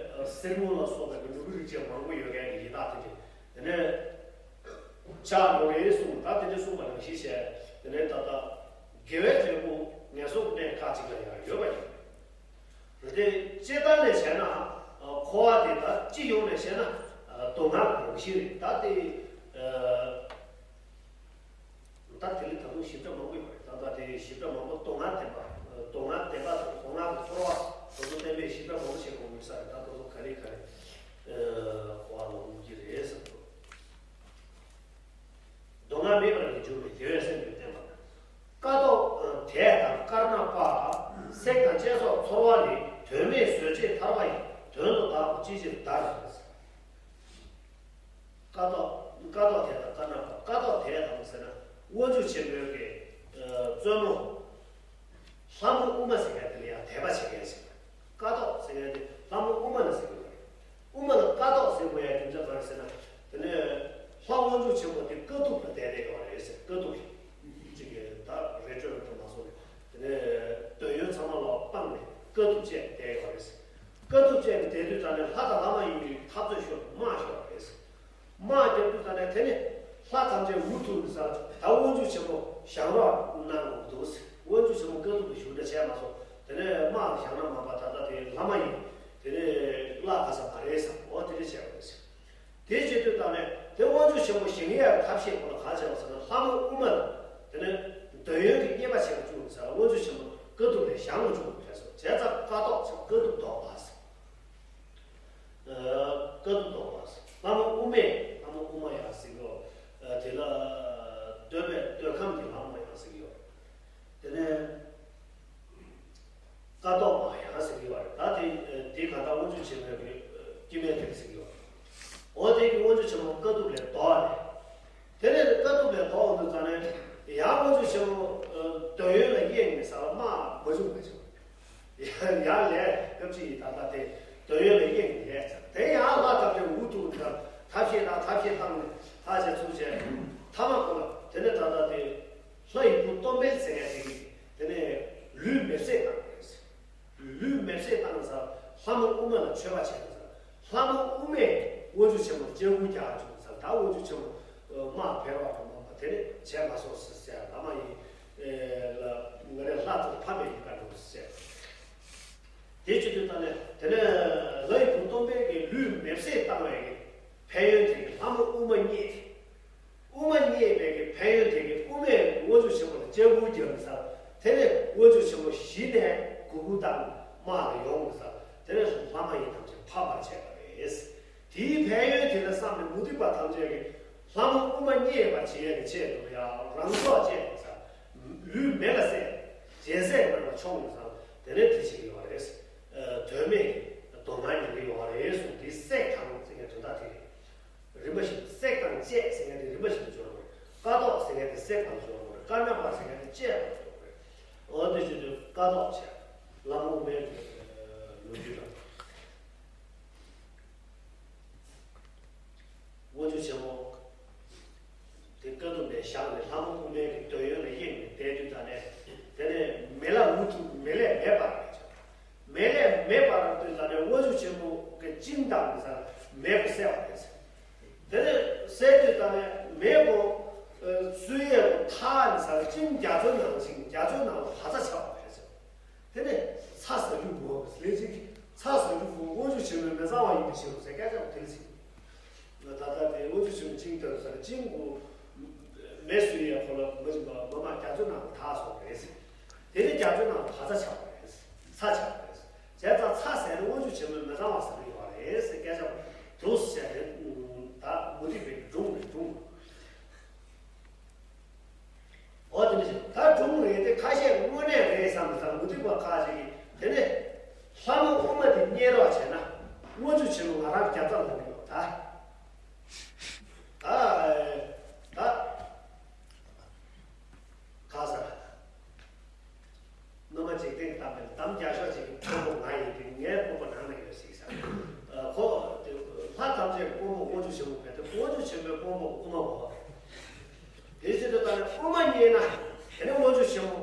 གསེར་དངུལ་ལ་སོགས་པའི་འབྲུ་རིགས་ཅན་མང་པོ་ཡོད་མཁན་གྱི་ཡི་དྭགས་དེ་འདྲ། དེ་ནས་ཆགས་འགྲོ་རེད་གསུངས། ད་དེ་འདྲ་གསུངས་པ་ནང་བཞིན་བྱས། དེ་ནས་ད་ལྟ་དགེ་བའི་འབྲས་བུ་ངན་སོང་གནས་ཁ་ཅིག་ལ་ཡང་ཡོད་པ་ཡིན། རེད་དེ། སྤྱིར་བཏང་ནས་བྱས་ན། ཨ། འཁོར་བ་དེ་ད་སྤྱི་ཡོངས་ནས་བཤད་ན། ཨ། སྡུག་བསྔལ་གྱི་རང་བཞིན་རེད། ད་དེ། ཨ། ད་དེ་ལས་ད་དུང་ཞིབ་ཕྲ་མང་པོ་ཡོད་རེད། ད་ལྟ་དེ་ཞིབ་ཕྲ་མང་པོ། སྡུག་བསྔལ་བདེན་པ། སྡུག་བསྔལ་བདེན་པ་དང་སྡུག་བསྔལ་གྱི་ཚོར་བ་དེ་ཚོ་བསྟན་པས་ཞིབ་ཕྲ་མང་པོ་བྱེད་དགོས་ཀྱི་ས་རེད། ད་དེ་ཚོ་ག་ལེ་ག་ལེ། ཨ། འཁོར་བ་ལ་འོང་གི་རེད་བསམ་འདུག་སྡུག་བསྔལ་མེད་པར་ནི་འགྱུར་མེད་དགེ་བའི་སེམས་ཀྱིས་བསྟེན་པ་དང་། ཀ་ཏོག་དད་དང་དཀར་ནག་པ། བསྲེག་དང་བཅད་སོགས་ཚོར་བ་ནི། དོན་མེད་བཟོད་བྱེད་ཐར་པ་ཡི། དོན་དུ་བདག་པོ་ཅི་ཕྱིར་བདར། ཀ་ཏོག་ཀ་ཏོག་དད་དང་དཀར་ནག་པ། ཀ་ཏོག་དད་དང་ཟེར་ན། དབང་ཕྱུག་ཆེན་པོའི་གི་བཙུན་མོ། ལྷ་མོ་ཨུ་མ་ཟེར་མཁན་དེ་ལ་ཡང་དད་པ་བྱེད་མཁན་ཟེར། ཀ་ཏོག་ཟེར་མཁན་དེ་ལྷ་མོ་ཨུ་མ་ལ་ཟེར་གྱི་ཡོད་རེད། ཨུ་མ་ལ་ཀ་ཏོག་ཟེར་དགོས་ཡ་རྒྱུ་མཚན་ག་རེ་ཟེར་ན། དེ་ནས་ལྷ་དབང་ཕྱུག་ཆེན་པོ་དེ་དཀའ་ཐུབ་ལ་བསྡད་བསྡད་ཡོད་རེད་ཟེར། དཀའ་ཐུབ་ལ་ཅིག་གི་ད་རི་ཁྲོད་དུ་མ་སོང་ནས། དེ་ནས་འདོད་ཡོན་ཚང་མ་ལ་སྤངས་ནས་དཀའ་ཐུབ་སྤྱད་བསྡད་ཡོད་རེད་ཟེར། དཀའ་ཐུབ་སྤྱད་ནས་བསྡད་དུས་ད་ནས་ལྷ་དང་ལྷ་མ་ཡིན་པའི་འཐབ་རྩོད་ཤོར། དམག་ཤོར་བ་རེད་ཟེར། དམག་རྒྱབ་དུས་ད་ནས་དེ་ནས་ལྷ་ཐམས་ཅད་འུ་ཐུག་ནས་ཟེར། ད་དབང་ཕྱུག་ཆེན་པོ་ཞང་རོགས་གནང་དགོས་འདུག་ཟེར། དབང་ཕྱུག་ཆེན་པོ་དཀའ་ཐུབ་ལ་བཞུགས་འདྲ་བྱས་མ་སོང་། དེ་ནས་དམག་ལ་བཞག་ན་མ་པ་ད་ལྟ་དེ་ལྷ་མ་ཡིན། དེ་ནས་བརླག་ག་ས་མ་རེད་ཟེར། འོ་དེ་འདྲ་བྱས་པ་རེད་ཟེར། དེ་བྱེད་དུས་ད་ནས་དེ་དབང་ཕྱུག་ཆེན་པོ་ཞིང་ཡལ་ཐབས་ཤེས་ཁོ་ལ་ག་བྱས་པ་ཟེར་ན། ལྷ་མོ་ཨུ་མ་ལ་དེ་ནས་འདོད་ཡོན་གྱི་རྙེད་པ་བྱེད་པ་བཅུག་ཟེར། དབང་ཕྱུག་ཆེན་པོ་དཀའ་ཐུབ་ལས་བཞེངས་པ་བཅུག་པ་རེད་ཟེར། བྱས་ཙང་ཀ་ཏོག་ཟེར། དཀའ་ཐུབ་བཟློག་པ་ཟེར། ཨ། དཀའ་ཐུབ་བཟློག་པ་ཟེར། ལྷ་མོ་ཨུ་མས། ལྷ་མོ་ཨུ་མ་ཡང་ཟེར་གྱི་ཡོད། ཨ། དེ་ལ་འདོད་པའི་འདོད་ཁམས་ཀྱི་ལྷ་མོ་ཡང་ཟེར་གྱི་ཡོད། དེ་ནས་ཀ་ཏོག་མ་ཡང་ཟེར་གྱི་ཡོད་རེད། ད་དེ་དེ་ག་ད་དབང་ཕྱུག་ཆེན་པོའི་གི་སྐྱེ་དམན་དེ་ཟེར་གྱི་ཡོད། འོ་དེ་གི་དབང་ཕྱུག་ཆེན་པོ་དཀའ་ཐུབ་ལས་བཟློག་ནས། དེ་ནས་དཀའ་ཐུབ་ལས་བཟློག་འདུག་ཙང་ནས་ཡང་དབང་ཕྱུག་ཆེན་པོ་འདོད་ཡོན་ལ་གཡེང་ནས་ཟེར་བ། དམག་མ་བཅུག་མ་བཅུག་ཡང་ལས་སྐབས་ཅིག་ཡིན། ད་ལྟ་དེ་འདོད་ཡོན་ལ་གཡེང་ནས་ལས་ཚར། དེ་ཡང་ལྷ་ཐམས་ཅད་འུ་ཐུག་ནས་ཐབས་ཤེས་དང་ཐབས་ཤེས་བཏང་ནས་ལྷ་བྱས་ཚུལ་བྱས། ཐ་མ་ཁོ་ལ་དེ་ནས་ད་ལྟ་དེ་ལྷ་ཡི་བུ་སྟོབས་འཕེལ་ཟེར་མཁན་ཞིག་གིས་དེ་ནས་ལུས་མེར་སྲེག་བཏང་བ་རེད། ལུས་མེར་སྲེག་བཏང་ས། ལྷ་མོ་ཨུ་མ་ལ་མཆོད་པ་བྱས་ས། ལྷ་མོ་ཨུ་མས་དབང་ཕྱུག་ཆེན་པོར་སྐྱབས་མགོན་རྒྱག་བཅུག་ས། ད་དབང་ཕྱུག་ཆེན་པོ་དམག་འཕེལ་བ་དང་མ་པ་དེ་ནས་བྱས་མ་སོང་ཟེར། ལྷ་མ་ཡིན་ལ་ང་རས་ལྷ་ཚོར་ཕམ་པའི་ཡིན་པ་འགྲོ་ཟེར། དེ་བྱེད་དུས་ད་ནས་དེ་ནས་ལྷ་ཡི་བུ་སྟོབས་འཕེལ་གྱིས་ལུས་མེར་སྲེག་བཏང་བའི་ཕན་ཡོན་དེ་གིས་ལྷ་མོ་ཨུ་མ་མཉེས། ཨུ་མ་མཉེས་པའི་གི་ཕན་ཡོན་དེ་གིས་ཨུ་མས་དབང་ཕྱུག་ཆེན་པོ་ལ་སྐྱབས་མགོན་རྒྱག་ས། དེ་ནས་དབང་ཕྱུག་ཆེན་པོ་གཞི་ནས་གུ་གུ་དང་དམག་ལ་ཡོང་ས། དེ་ནས་ལྷ་མ་ཡིན་ཐམས་ཅད་ཕམ་པར་བྱས་པ་རེད། དེའི་ཕན་ཡོན་དེ་ལ་བསམ་ནས་མུ་སྟེགས་པ་ཐམས་ཅད་ཀྱིས་ལྷ་མོ་ཨུ་མ་མཉེས་པར་བྱེད་ཡས་ཀྱི་ཆེད་དུ་ཡང་རང་སྲོག་བཅད་ས། ལུས་མེ་ལ་བསྲེགས། སྦྱིན་སྲེག་གནང་ལ་མཆོང་ས། དེ་ནས་དེ་བྱེད་ཀྱི་ཡོད་རེད། དོན་མེད་ཀྱི་སྡུག་བསྔལ་མྱོང་གི་ཡོད་རེད་གསུངས། དེ་བསྲེགས་དང་ཟེར་མཁན་དོན་དག་དེ་རེད། རིམ་པ་བཞིན་བསྲེགས་དང་བཅད་ཟེར་མཁན་དེ་རིམ་པ་བཞིན་དུ་འབྱོར་བ་རེད། ཀ་ཏོག་ཟེར་མཁན་དེ་བསྲེགས་དང་འབྱོར་བ་རེད། དཀར་ནག་པ་ཟེར་མཁན་དེ་བཅད་དང་འབྱོར་བ་རེད། འོ་དེ་བྱེད་དུས་ཀ་ཏོག་བྱས། ལྷ་མོ་ཨུ་མའི་ལོ་རྒྱུས་དང་། དབང་ཕྱུག་ཆེན་པོ་དེ་དཀའ་ཐུབ་ནས་བཞག་ནས་ལྷ་མོ་ཨུ་མའི་གི་འདོད་ཡོན་ལ་གཡེང་ནས་བསྡད་དུས་ད་ནས། དེ་ནས་མེ་ལ་འུ་ཐུག་མེ་ལས་མེ་འབར་བ་རེད། མེ་ལས་མེ་འབར་དུས་ད་ནས་དབང་ཕྱུག་ཆེན་པོ་གི་གཅིན་བཏང་ས་མེ་གིས་བསད་པ་རེད། དེ་ནས་བསད་དུས་ད་ནས་མེ་གོ་སུ་ཡས་གོ་ཐག་ནས་ས་གཅིན་རྒྱ་མཚོའི་ནང་བཞིན་རྒྱ་མཚོའི་ནང་ལ་བག་ཚ་ཆགས་པ་རེད། དེ་ནས་ཚ་ཟ་རྒྱུ་དགོས་ལས་ཅིག་ཚ་ཟ་རྒྱུ་དགོས། དབང་ཕྱུག་ཆེན་པོའི་མི་གཙང་བ་ཡིན་པའི་ཕྱིར་རོ་ཟེར་སྐད་ཆ་དེ་ལ་ཟིན། ད་ལྟ་དེ་དབང་ཕྱུག་ཆེན་པོ་གཅིན་བཏང་ས་གཅིན་གོ་མེ་སུ་ཡས་གོ་ལ་མ་བྱིན་པ་མ་མ་རྒྱ་མཚོའི་ནང་ལ་ཐག་སོང་རེད། དེ་ནས་རྒྱ་མཚོའི་ནང་ལ་བག་ཚ་ཆགས་པ་རེད། ཚ་ཆགས་པ་རེད། བྱས་ཙང་ཚ་ཟས་ནི་དབང་ཕྱུག་ཆེན་པོའི་མི་གཙང་བ་ཟ་གི་ཡོད་རེད་ཟེར་སྐད་ཆ་འདུག་ཟེར་ནས་ད་མུ་སྟེགས་པའི་སྒྲུང་རེད། སྒྲུང་། འོ་དེ་འདྲ་ཞིག་ད་སྒྲུང་རེད་དེ། ཁ་ཤས་དངོས་གནས་རེད་བསམ་བསམ་མུ་སྟེགས་པ་ཁ་ཅིག་གིས་དེ་ནས་ལྷ་མོ་ཨུ་མ་དེ་རྙེད་རོགས་བྱས་ན་དབང་ཕྱུག་ཆེན་པོ་ང་རང་རྒྱབ་རྩ་ལངས་གི་ཡོད། ད་ད་ད་ག་ས་ར་ད། སྣོན་པ་འཇིག་རྟེན་གྱི་གཏམ་དཔེ་འདམ་རྒྱག་ཤོག་ཅིག་གི་ཕུང་པོ་ང་ཡིན་དུས་ངའི་ཕུང་པོ་ནང་ན་ཡོད་ཟིག་ས། དཔོན་པོ་དབང་ཕྱུག་ཆེན་པོ་བས་ཏེ། དབང་ཕྱུག་ཆེན་པོའི་དཔོན་པོ་དབུ་མ་འོག་པ་རེད། དེ་བཞིན་དུ་ད་ནི་དབུ་མ་རྙེད་ན་དེ་ནི་དབང་ཕྱུག་ཆེན་པོ།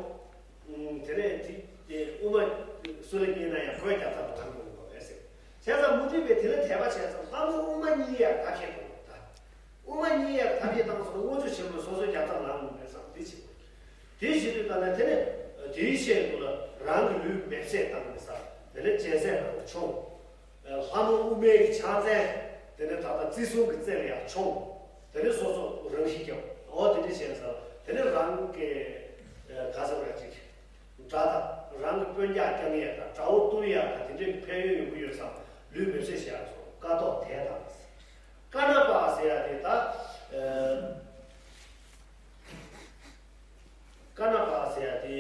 ཨུམ། དེ་ནས་དེ་དེ་དབུ་མ་སུ་ལ་རྙེད་ན་ཡང་གོས་རྒྱབ་ཐབས་ལ་ལངས་དགོས་པ་རེད་ཟེར། བྱས་ཙང་མུ་སྟེགས་པས་དེ་ལ་དད་པ་བྱས་ཙང་ལྷ་མོ་དབུ་མ་རྙེད་ཡག་ཐབས་ཤེས་དགོས་པ་དང་། དབུ་མ་རྙེད་ཡག་ཐབས་ཤེས་བཏང་སོང་ན་དབང་ཕྱུག་ཆེན་པོས་སོ་སོའི་རྒྱབ་ཐབས་ལངས་དགོས་པས་བསམ་དེ་བྱེད་དགོས། དེ་བྱེད་དུས་ད་ནི་དེ་ནས་དེའི་ཤེས་དུ་ལ་རང་གི་ལུས་མེ་བསྲེགས་བཏང་ནས་ས་དེ་ནས་སྤྱན་གསལ་ནང་ལ་མཆོང་། ལྷ་མོ་དབུ་མའི་གི་ཕྱག་མཚན་དེ་ནས་ད་ལྟ་བརྩི་སྲུང་གི་རྩེ་ལ་ཡང་མཆོང་། དེ་ནས་སོ་སོ་རང་ཤི་རྒྱབ། འོ་དེ་འདྲ་བྱས་ཙང་དེ་ནས་རང་གི་ག་ཟེར་བ་ཅིག་དགྲ་དང་རང་གི་དཔོན་རྒྱག་རྐྱང་ཡས་དང་དགྲ་བོ་གཏུབ་ཡས་དང་དེ་འདྲའི་ཕན་ཡོན་ཡོང་གི་ཡོད་ཙང་ལུས་མེ་བསྲེགས་བྱས་སོང་། ཀ་ཏོག་དེ་དང་། ཀ་ན་པ་ཟེར་ཡ་དེ་ད། ཀ་ན་པ་ཟེར་ཡ་དེ་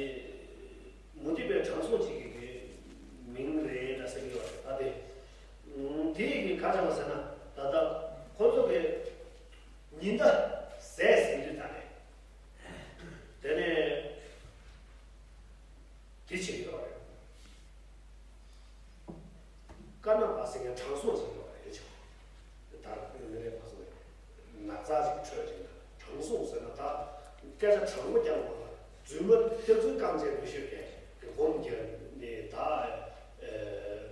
མུ་སྟེགས་པའི་དྲང་སྲོང་གཅིག་གི་མིང་རེད་འདྲ་ཟེར་གྱི་ཡོད་རེད་ད་དེ། དེ་ཡི་གི་ག་རེ་བ་ཟེར་ན་ད་ལྟ་ཁོ་ཚོ་གི་ཉི་ཟླ་ཟས་ཟིན་དུས་ད་ནས་དེ་ནས་དེ་བྱེད་ཀྱི་ཡོད་རེད། ཀ་ན་པ་ཟེར་མཁན་དྲང་སྲོང་ཅིག་ཡོད་པ་རེད་ཆོག་ད་ངེད་རེད་མ་སོང་ནས་ན་ཚ་ཞིག་འཕྲོད་ཅིག་ན་དྲང་སྲོང་ཟེར་ན་ད་སྐད་ཆ་དྲང་པོ་རྒྱག་དགོས་ལ་རྫུན་མ་སྐྱག་རྫུན་རྐང་རྗེས་མི་ཤོད་མཁན་གི་སྒོམ་རྒྱག་ནས་ད་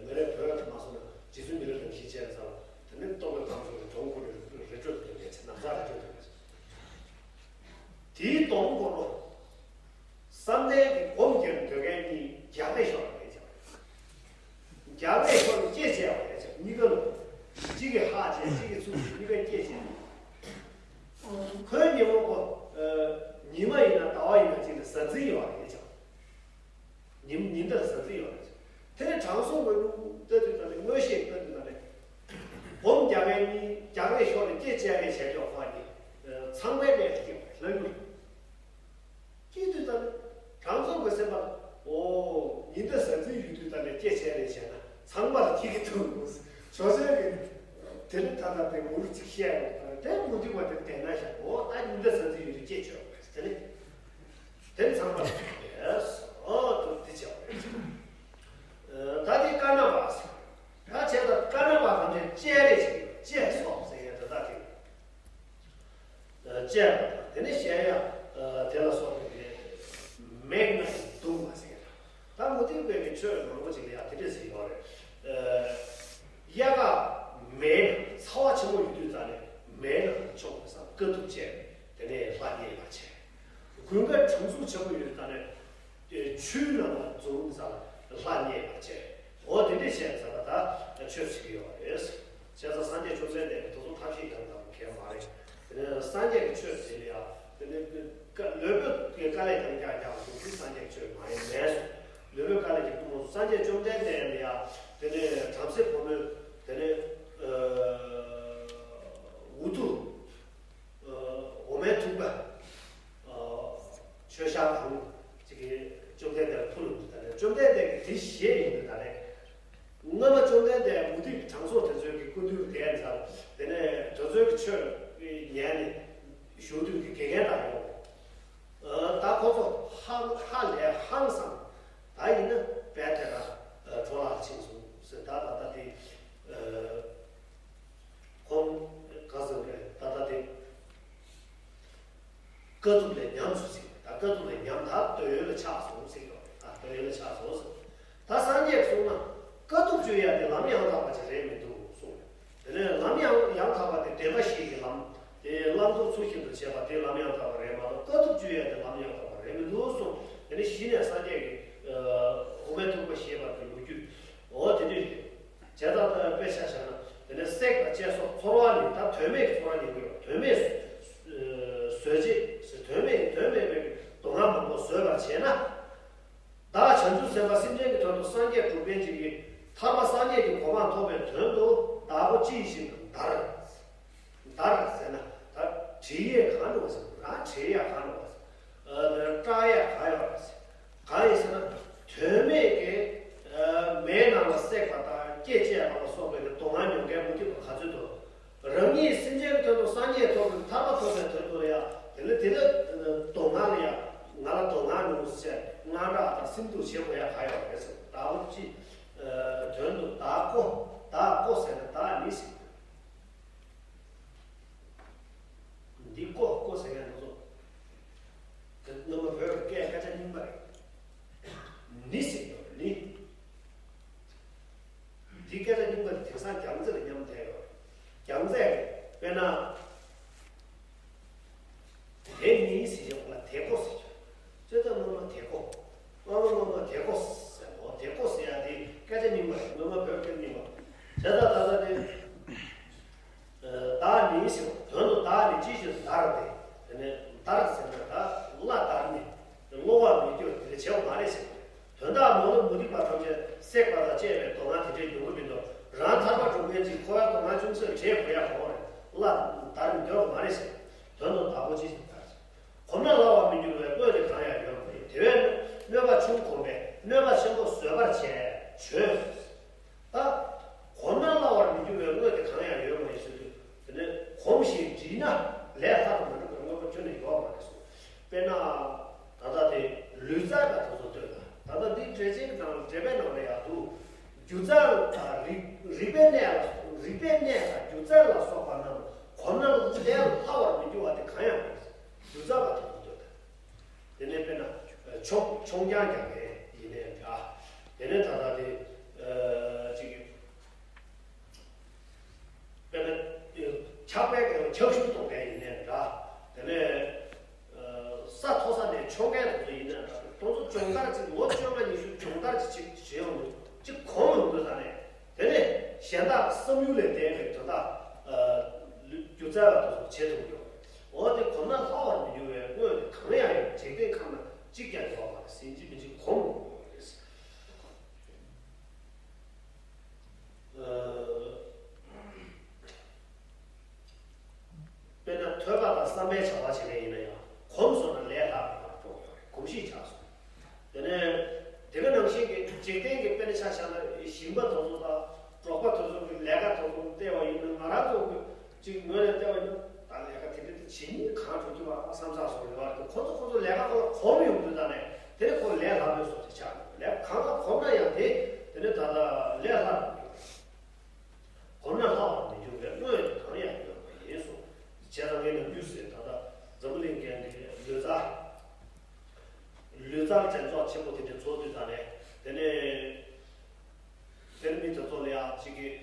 ངེད་རེད་བོད་ལ་མ་སོང་ན་རྗེ་བཙུན་མི་ལ་རིན་པོ་ཆེ་བྱས་ཙང་དེ་ནས་རྟོགས་པའི་ཁམས་སོང་ནས་དོང་ཁུར་རེ་སྤྲོད་དགོས་མཁན་ཆེ་ན་ཚ་རེ་སྤྲོད་དགོས་མཁན་ཆེ། དེའི་སྡོང་མགོ་ལོ། བསམ་གཏན་གྱི་སྒོམ་རྒྱག་འདོད་མཁན་གཉིས་རྒྱག་རེས་ཤོར་བ་རེད་ཅག་རྒྱག་རེས་ཤོར་ནས་སྐྱེ་བྱས་པ་རེད་ཅག་གཉིས་ཀ་ལོ། གཅིག་གིས་ཧ་བྱས་གཅིག་གིས་ཚུགས་བྱས་གཉིས་ཀ་སྐྱེ་བྱས། ཁོའི་ཉིན་མོ་ཁོ། ཉི་མ་ཡིན་ན་ཟླ་བ་ཡིན་ན་གཅིག་ལ་གཟའ་འཛིན་ཡོད་རེད་ཅག་ཉིན་ཉིན་ལྟར་གཟའ་འཛིན་ཡོད་རེད་ཅག་དེ་ནས་དྲང་སྲོང་མགོན་པོ་ལྟ་དུས་ད་ནི་མངོན་ཤེས་ལྟ་དུས་ད་ནི། སྒོམ་རྒྱག་མཁན་གཉིས་རྒྱག་རེས་ཤོར་ནས་སྐྱེ་བྱས་རེད་བྱས་ཀྱོག་ཁོ་གཉིས། ཚངས་པའི་གནས་སུ་སྐྱེས་པ་རེད་ལྷ་ཡུལ། སྐྱེས་དུས་ད་ནི། དྲང་སྲོང་གི་སེམས་པ། འོ། ཉི་ཟླ་གཟའ་འཛིན་ཡོད་དུས་ད་ནི་སྐྱེ་བྱས་རེད་བྱས་ན་ཚངས་པ་ལ་སྐྱེ་གི་འདུག་ཞོ་ཟེར་གི། དེ་ནི་ད་ལྟ་དེ་མུར་ཅིག་བཤད་རོགས་དང་དེ་མུ་མཐུད་པ་དེ་བསྡད་ན་བཞག་འོ་ད་ཉི་ཟླ་གཟའ་འཛིན་ཡོད་དུས་སྐྱེ་ཆོག་དེ་ནི། དེ་ཚང་མ་ལ་ཨོ་ཏོ་འདི་བྱ་བ་རེད། ད་དེ་ཀ་ན་པ་ཟེར། ད་བྱས་ད་ཀ་ན་པ་གང་དེ་བཅད་རེས་བྱེད་ཀྱི་བཅད་སོགས་ཟེར་ཡ་ད་ད་དེ། བཅད་པ་དང་དེ་ནས་གཞལ་ཡས་དེ་ལ་སོགས་པའི་མེད་ན་ཡང་གདུང་བ་ཟེར་ཡ། ད་མུ་སྟེགས་པའི་གི་ཆོས་མང་པོ་ཅིག་ལ་ཡང་དེ་འདྲས་ཟེར་ཡོད་རེད། དབྱར་ཁ་མེ་ཚ་བ་ཆེན་པོ་ཡོད་དུས་ཙ་ནས་མེ་ལ་མཆོངས་པའི་སང་དཀའ་ཐུབ་བྱས་དེ་ནས་ལྷ་རྙེད་པར་བྱས། དགུན་ཁ་གྲང་ཟུག་ཆེན་པོ་ཡོད་དུས་ཙ་ནས་ཆུའི་ནང་ལ་འཛུལ་ནས་ལྷ་རྙེད་པར་བྱས། འོ་དེ་འདྲས་བྱས་ཙ་ད་ད་ཆོས་བྱེད་ཀྱི་ཡོད་རེད། བྱས་ཙང་སངས་རྒྱས་བཅོམ་ལྡན་འདས་ཀྱིས་དེ་ཚོ་ཐབས་ཤེས་ཀྱང་དང་གལ་མ་རེད། དེ་ནས་སངས་རྒྱས་ཀྱི་ཆོས་ཟེར་ཡ། དེ་ནས་ཀ་ལུས་པོའི་དཀའ་ལས་ཀྱང་རྒྱག་རྒྱག་འདུག་དེ་སངས་རྒྱས་ཀྱི་ཆོས་མ་ཡིན་མེད་སོ། ལུས་པོའི་དཀའ་ལས་ཀྱི་ཐུན་མོང་སངས་རྒྱས་བཅོམ་ལྡན་འདས་ལ་ཡ། དེ་ནས་བྲམ་ཟེ་ཕོ་མོས་དེ་ནས་འུ་ཐུག་འོ་མའི་ཐུག་པ། ཆོས་ཞག་གང་ཅིག་གིས་བཅོམ་ལྡན་འདས་ལ་ཕུལ་ལུགས་དེ་ལས་བཅོམ་ལྡན་འདས་ཀྱིས་དེ་བཞེས་ཡོང་དུས་ད་ལས། སྔ་མ་བཅོམ་ལྡན་འདས་མུ་སྟེགས་ཀྱི་དྲང་སྲོང་དེ་ཚོའི་གི་སྐུ་མདུན་དུ་བསྡད་ཙང་དེ་ནས་དེ་ཚོའི་གི་ཆོས་ཉན་ནས་བཞུགས་དུས་ཀྱི་དགེ་རྒན་དག་ཡོང་། ད་ཁོ་ཚོ་ཧང་ཧ་ལས་ཧང་སང་། ད་ཡིན་ན་དཔེ་དེ་ལ་འཕྲོ་བརླག་ཕྱིན་སོང་ཟེར་ད་ད་ལྟ་དེ། ཁོང་ག་ཟེར་རེད་ད་ལྟ་དེ། དཀའ་ཐུབ་ལས་ཉམས་སུ་ཟིན་ད་དཀའ་ཐུབ་ལས་ཉམས་ད་འདོད་ཡོན་ལ་ཆགས་སོང་ཟེར་གྱི་ཡོད་རེད་ད་འདོད་ཡོན་ལ་ཆགས་སོང་ཟེར། ད་སངས་རྒྱས་གསུངས་ན་དཀའ་ཐུབ་སྤྱོད་ཡ་དེ་ལམ་ཡང་དག་པ་ཅིག་རེད་མི་འདུག་གསུངས། དེ་ནས་ལམ་ཡང་ཡང་དག་པ་དེ་བདེན་པ་བཞི་གི་ལམ་དེ་བླང་དོར་ཚུལ་བཞིན་དུ་བྱེད་པ་དེ་ལམ་ཡང་དག་པ་རེད་མ་གཏོགས་དཀའ་ཐུབ་སྤྱོད་ཡ་དེ་ལམ་ཡང་དག་པ་རེད་མི་འདུག་གསུངས། དེ་ནས་གཞི་ནས་སངས་རྒྱས་ཀྱིས་འོ་མའི་ཐུག་པ་བཞེས་པ་གི་ལོ་རྒྱུས་འོ་དེ་འདྲ་རེད། བྱས་ཙང་དཔེ་ཆ་བཞག་ན་དེ་ནས་བསྲེགས་པ་བཅད་སོགས་ཚོར་བ་ནི་ད་དོན་མེད་ཀྱི་ཚོར་བ་ཉིད་ཡོད་དོན་མེད་བཟོད་བྱེད་དོན་མེད་དོན་མེད་པའི་སྡུག་བསྔལ་མང་པོ་བཟོད་པར་བྱས་ན། བདག་བྱང་ཆུབ་སེམས་དཔའ་སེམས་ཅན་གྱི་དོན་དུ་སངས་རྒྱས་སྒྲུབ་མཁན་ཅིག་གིས་ཐར་པ་སངས་རྒྱས་ཀྱི་གོ་འཕང་ཐོབ་པའི་དོན་དུ་བདག་པོ་ཅི་ཡིས་བཞིན་དུ་འདར། འདར་ཟེར་ན་ད་བྲིས་ཡས་གང་འགྲོ་བ་ཟེར་རང་བྲིས་ཡས་གང་འགྲོ་བ་ཟེར། སྐྲག་ཡས་གང་ཡོད་རེད་ཟེར། གང་ཡིན་ཟེར་ན། དོན་མེད་ཀྱི་མེའི་ནང་ལ་བསྲེགས་པ་དང་སྐེ་བཅད་པ་ལ་སོགས་པའི་སྡུག་བསྔལ་མྱོང་མཁན་མུ་སྟེགས་པ་ག་ཚོད་འདུག་རང་ཉིད་སེམས་ཅན་གྱི་དོན་དུ་སངས་རྒྱས་ཐོབ་པའི་ཐར་པ་ཐོབ་པའི་དོན་དུ་ཡང་དེ་ལ་དེ་ལ་སྡུག་བསྔལ་ཡང་ང་ལ་སྡུག་བསྔལ་མྱོང་ཟེར་དངངས་སྐྲག་དང་སེམས་སྡུག་བྱེད་དགོས་ཡ་ག་ཡོད་རེད་ཟེར། བདག་པོ་ཅི། དོན་དུ་བདག་ཀོ། བདག་ཀོ་ཟེར་ན་བདག་ནི་ཟེར། ན། དེ་ནི་ཟེར་ཞིང་ལ་དེ་ཀོ་ཟེར་ཞིང་། ཙེ་ཏ་མ་མ་དེ་ཀོ། མ་མ་མ་མ་དེ་ཀོ་ཟེར་ལོ། དེ་ཀོ་ཟེར་ཡ་དེ་སྐད་ཆ་རྙིང་པ་རེད། སྔོན་མ་བོད་སྐད་རྙིང་པ། ཙེ་ཏ་ད་ལྟ་དེ། བདག་ནི་ཟེར་བ་དོན་དུ་བདག་ནི་ཅི་ཞིག་བདར་ཏེ། དེ་ནས་བདར་ཟེར་ན་ད་བླ་བདར་ནས་བསླུ་བ་མི་འགྱུར་དེ་འདྲ་བྱེད་པ་མ་རེད་ཟེར་བ་རེད། དོན་དག་མ་ལུས་མུ་སྟེགས་པ་ཐམས་ཅད་བསྲེགས་པ་དང་བཅས་པའི་སྡུག་བསྔལ་དེ་འདྲའི་མྱོང་གི་མི་འདུག་རང་ཐར་པ་སྒྲུབ་མཁན་གྱིས་འཁོར་བའི་སྡུག་བསྔལ་ཅུང་ཟད་བྲལ་དགོས་ཡ་གོ་རེད། བླ་བདར་ནས་སྡོད་པ་མ་རེད་ཟེར། དོན་དུ་བདག་པོ་ཅི་ཞིག་བདར་ཟེར། གོམས་ན་སླ་བར་མི་འགྱུར་བའི་དངོས་དེ་གང་ཡང་ཡོད་མ་ཡིན། དེ་བས་ན་གནོད་པ་ཆུང་གོམས་པས་གནོད་པ་ཆེན་པོ་བཟོད་པར་བྱས་བྱོས། ད། གོམས་ན་སླ་བར་མི་འགྱུར་བའི་དངོས་དེ་གང་ཡང་ཡོད་མ་ཡིན་ཟེར་དུས། དེ་ནས་གོམས་ཤིང་འདྲིས་ན་ལས་སླ་རུ་མི་འགྲོ་བའི་དངོས་པོ་ཁྱོན་ནས་ཡོད་མ་རེད་གསུངས། དཔེར་ན། ད་ལྟ་དེ་ལུས་རྩལ་དང་དེ་ཚོ་ལྟོས་ན། ད་ལྟ་འདི་འགྲེལ་ཆེན་གྱི་ནང་འགྲེལ་པའི་ནང་ལ་ཡང་འདུག་སྒྱུ་རྩལ་དང་རིག་རིག་པའི་གནས་ལ། རིག་པའི་གནས་དང་སྒྱུ་རྩལ་ལ་སོགས་པ་རྣམས་གོམས་ན་ལས་སླ་བར་མི་འགྱུར་བ་དེ་གང་ཡང་མེད། སྒྱུ་རྩལ་པ་དེ་ཚོ་ལྟོས་ན། དེ་ནས་དཔེར་ན། མཆོང་མཆོང་རྐྱང་རྒྱག་མཁན་ཡིན་ནའི་འདྲ། དེ་ནས་ད་ལྟ་དེ། ཅིག་དཔེར་ན། ཆག་པའི་སྒང་ལ་ཆག་ཤུགས་གཏོང་མཁན་ཡིན་ནའི་འདྲ། དེ་ནས། ས་མཐོ་ས་ནས་མཆོང་མཁན་དེ་ཚོ་ཡིན་ནའི་འདྲ། དེ་ཚོ་སྦྱོང་བརྡར་ཅིག་ལོ་བཅོ་ལྔ་ཉི་ཤུ་སྦྱོང་བརྡར་ཅིག་ཅིག་བྱེད་ཡོང་དུས་ཅིག་གོམས་ཡོང་དུས་ད་ནས། དེ་ནས་གཞན་དག་བསམ་ཡུལ་ལས་འདས་པའི་དོན་དག་སྒྱུ་རྩལ་བ་དེ་ཚོ་བྱེད་ཐུབ་ཡོད། འོ་དེ་གོམས་ན་སླ་བར་མི་འགྱུར་བའི་དངོས་དེ་གང་ཡང་ཡོད། འཇིག་རྟེན་ཁམས་ན་གཅིག་ཀྱང་ཡོད་མ་རེད། ཡིན་གཅིག་མིན་གཅིག་གོམས་དགོས་རེད། དཔེར་ན་ཐོས་པ་དང་བསམ་པའི་བྱ་བ་བྱེད་མཁན་ཡིན་ན་ཡང་གོམས་སོང་ན་ལས་སླ་བ་ཡོང་བ་འགྲོ་གི་ཡོད་རེད། གོམས་གཤིས་ཆགས་སོང་། དེ་ནས་དེ་ག་ནང་བཞིན་གྱི་འཇིག་རྟེན་གྱི་དཔེར་ན་ཆ་བཞག་ན་ཞིང་པ་དེ་ཚོ་དང་འབྲོག་པ་དེ་ཚོ་གི་ལས་ཀ་དེ་ཚོ་བལྟས་པ་ཡིན་ན། ང་རང་ཚོ་གི་ཅིག་ངོས་ནས་བལྟས་པ་ཡིན་ན། ད་ལས་ཀ་དེ་འདྲ་དེ་བྱེད་སྙིང་གང་འགྲོ་རྒྱུ་བ་བསམ་བསམ་སོང་ཡོད་རེད། ཁོ་ཚོ་ཁོ་ཚོ་ལས་ཀ་ཁོ་ལ་གོམས་ཡོང་དུས་ད་ནས་དེ་ནས་ཁོ་ལས་སླ་པོའི་བཟོ་ཅིག་ཆགས་འདུག་ལས་གང་ལ་གོམས་ན་ཡང་དེ་དེ་ནས་ད་ལྟ་ལས་སླ་རུ་འགྱུར། གོམས་ན་སླ་བར་མི་འགྱུར་བའི་དངོས་དེ་གང་ཡང་ཡོད་པ་ཡིན་གསུངས། བྱས་ཙང་ངས་ནམ་རྒྱུན་ཟེར། ད་ལྟ་འཛམ་བུ་གླིང་རྒྱལ་འདི་ལུས་རྩལ། ལུས་རྩལ་འགྲན་ཚོགས་ཆེན་པོ་དེ་འདྲ་ཚོགས་དུས་ད་ནས། དེ་ནས་དཔེར་མི་དེ་ཚོ་ལ་ཡང་གཅིག་གིས་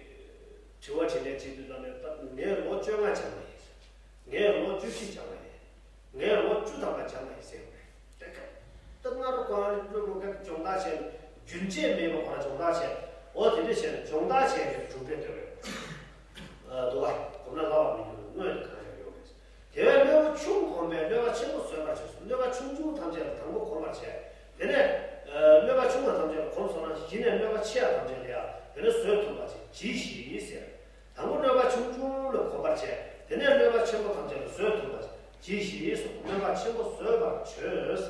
དྲི་བ་དྲིས་ལན་བྱེད་དུས་ད་ནས། ད་ངས་ལོ་བཅོ་ལྔ་སྦྱངས་པ་ཡིན། ངས་ལོ་བཅུ་བཞི་སྦྱངས་པ་ཡིན། ངས་ལོ་བཅུ་ཐམ་པ་སྦྱངས་པ་ཡིན་ཟེར་བ་རེད། དེ་ག་ད་སྔ་རུ་གོང་རིམ་སློབ་ཕྲུག་ག་སྦྱོང་བརྡར་བྱས། རྒྱུན་ཆད་མེད་པ་གོང་སྦྱོང་བརྡར་བྱས། འོ་དེ་འདྲ་བྱས་ནས་སྦྱོང་བརྡར་བྱས་ནས་གྲུབ་འབྲས་ཐོན་པའི་འདུག་བ། གོམས་ན་སླ་བར་མི་འགྱུར་བའི་དངོས་དེ་གང་ཡང་ཡོད་མེད། དེ་བས་གནོད་པ་ཆུང་གོམས་པས་གནོད་པ་ཆེན་པོ་བཟོད་པར་བྱོས་སོ། གནོད་པ་ཆུང་ཆུང་ཐམས་ཅད་ལ་དང་པོ་གོམས་པར་བྱས། དེ་ནས་གནོད་པ་ཆུང་བ་ཐམས་ཅད་ལ་གོམས་སོང་ན། གཞི་ནས་གནོད་པ་ཆེ་བ་ཐམས་ཅད་ལ་ཡང་དེ་ནས་བཟོད་ཐུབ་པ་ཅིག་གྱིས་ཤིག་ཟེར། དང་པོ་གནོད་པ་ཆུང་ཆུང་ལ་གོམས་པར་བྱས། དེ་ནས་གནོད་པ་ཆེན་པོ་ཐམས་ཅད་ལ་བཟོད་ཐུབ་པ་གྱིས་ཤིག་གསུངས། གནོད་པ་ཆེན་པོ་བཟོད་པར་བྱོས།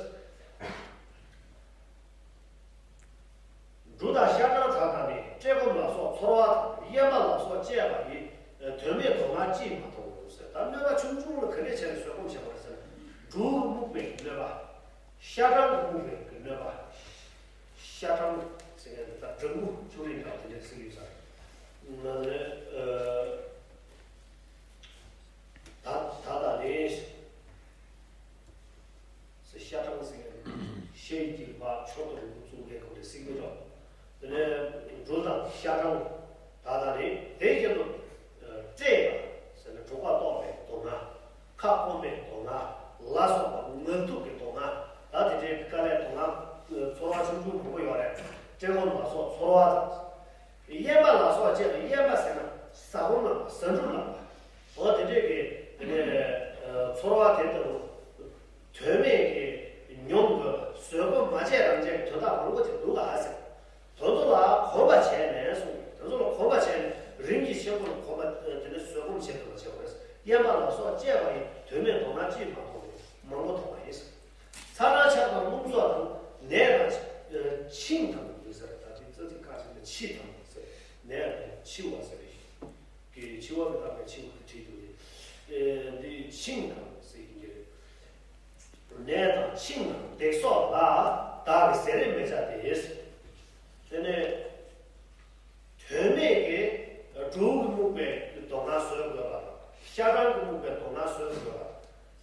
འབྲུ་དང་ཤ་སྦྲང་དག་དང་ནི། བཀྲེས་སྐོམ་ལ་སོགས་ཚོར་བ་དང་། གཡན་པ་ལ་སོགས་བཅས་པ་ཡིས། དོན་མེད་སྡུག་བསྔལ་ཅིས་མ་མཐོང་ཟེར། ད་གནོད་པ་ཆུང་ཆུང་ལ་ག་འདྲས་བྱས་ནས་བཟོད་སྒོམ་བྱེད་དགོས་རེད་ཟེར་ན། འབྲུ་གི་སྨུག་པའི་གནོད་པ། ཤ་སྦྲང་གི་སྨུག་པའི་གནོད་པ། ཤ་སྦྲང་ཟེར་མཁན་དེ་ད་སྦྲང་བུ་ཆུ་རིན་འདྲ་བ་དེ་འདྲ་ཟེར་གྱི་ཡོད་ས་རེད། ང་ཚོའི་ད་ད་ད་ནི་ཤ་སྦྲང་ཟེར་མཁན་དེ་ཤའི་དཀྱིལ་བ་མཆོག་ཏུ་རིང་པོ་བཙུགས་མཁན་ཁོ་རེ་ཟེར་གྱི་འདུག་དེ་ནས་འབྲུ་དང་ཤ་སྦྲང་ད་ད་ནི་དེ་བཞིན་དུ་བཀྲེས་པ་ཟེར་ན་གྲོད་ཁོག་ལྟོགས་པའི་སྡུག་བསྔལ། ཁ་སྐོམ་པའི་སྡུག་བསྔལ་ལ་སོགས་པ། ངལ་དུབ་ཀྱི་སྡུག་བསྔལ། ད་དེ་འདྲའི་དཀའ་ལས་སྡུག་བསྔལ་ཚོར་བ་ཆུང་ཆུང་མང་པོ་ཡོད་རེད། བཀྲེས་སྐོམ་ལ་སོགས་ཚོར་བ་དང་། གཡན་པ་ལ་སོགས་བཅས་པ། གཡན་པ་ཟེར་ན་ཟ་སྒོམ་ལངས་པ། ཟ་འབྲུ་ལངས་པ། འོ་དེ་འདྲའི་གི་དེ་ནས་ཚོར་བ་དེ་ལྟ་བུ་དོན་མེད་ཀྱི་མྱོང་དགོས་པ། བཟོད་སྒོམ་མ་བྱས་རང་བྱས་ཀྱི་དོན་དག་མང་པོ་ཅིག་འདུག་ག་ཟེར། དེ་ཚོ་ལ་གོམས་པ་བྱས་ནས་གསུངས། དེ་ཚོ་ལ་གོམས་པ་བྱས་ནས་རིམ་གྱིས་ཆེན་པོ་ལ་གོམས་པ། དེ་ནས་བཟོད་སྒོམ་བྱེད་ཐུབ་པ་བྱེད་དགོས། གཡན་པ་ལ་སོགས་བཅས་པ་ཡིས། དོན་མེད་སྡུག་བསྔལ་ཅིས་མ་མཐོང་ཟེར། མང་པོ་མཐོང་བ་ཡིན་ཟེར། ཚ་གྲང་ཆར་དང་རླུང་སོགས་དང་། ནད་དང་། ཨ། འཆིང་དང་ཟེར། ད་ཅི་ཙི་ཙི་ཁ་ཅིག་ནས་འཆི་དང་ཟེར། ནད་དང་འཆི་བ་ཟེར། གི་འཆི་བ་མི་རྟག་པའི་འཆི་བ་དེ་བྲིས་འདུག་སྟེ། ཨེ། འདི་འཆིང་དང་ཟེར་གྱི་རེད། ནད་དང་འཆིང་དང་བརྡེག་སོགས་ལ། བདག་གི་ཟས་རིགས་མི་བྱ་སྟེ། དེ་ནས། དོན་མེད་ཀྱི་འབྲུ་གི་སྨུག་པའི་སྡུག་བསྔལ་བཟོད་དགོས་པ་དང་། ཤ་སྦྲང་གི་སྨུག་པའི་སྡུག་བསྔལ་བཟོད་དགོས་པ་དང་།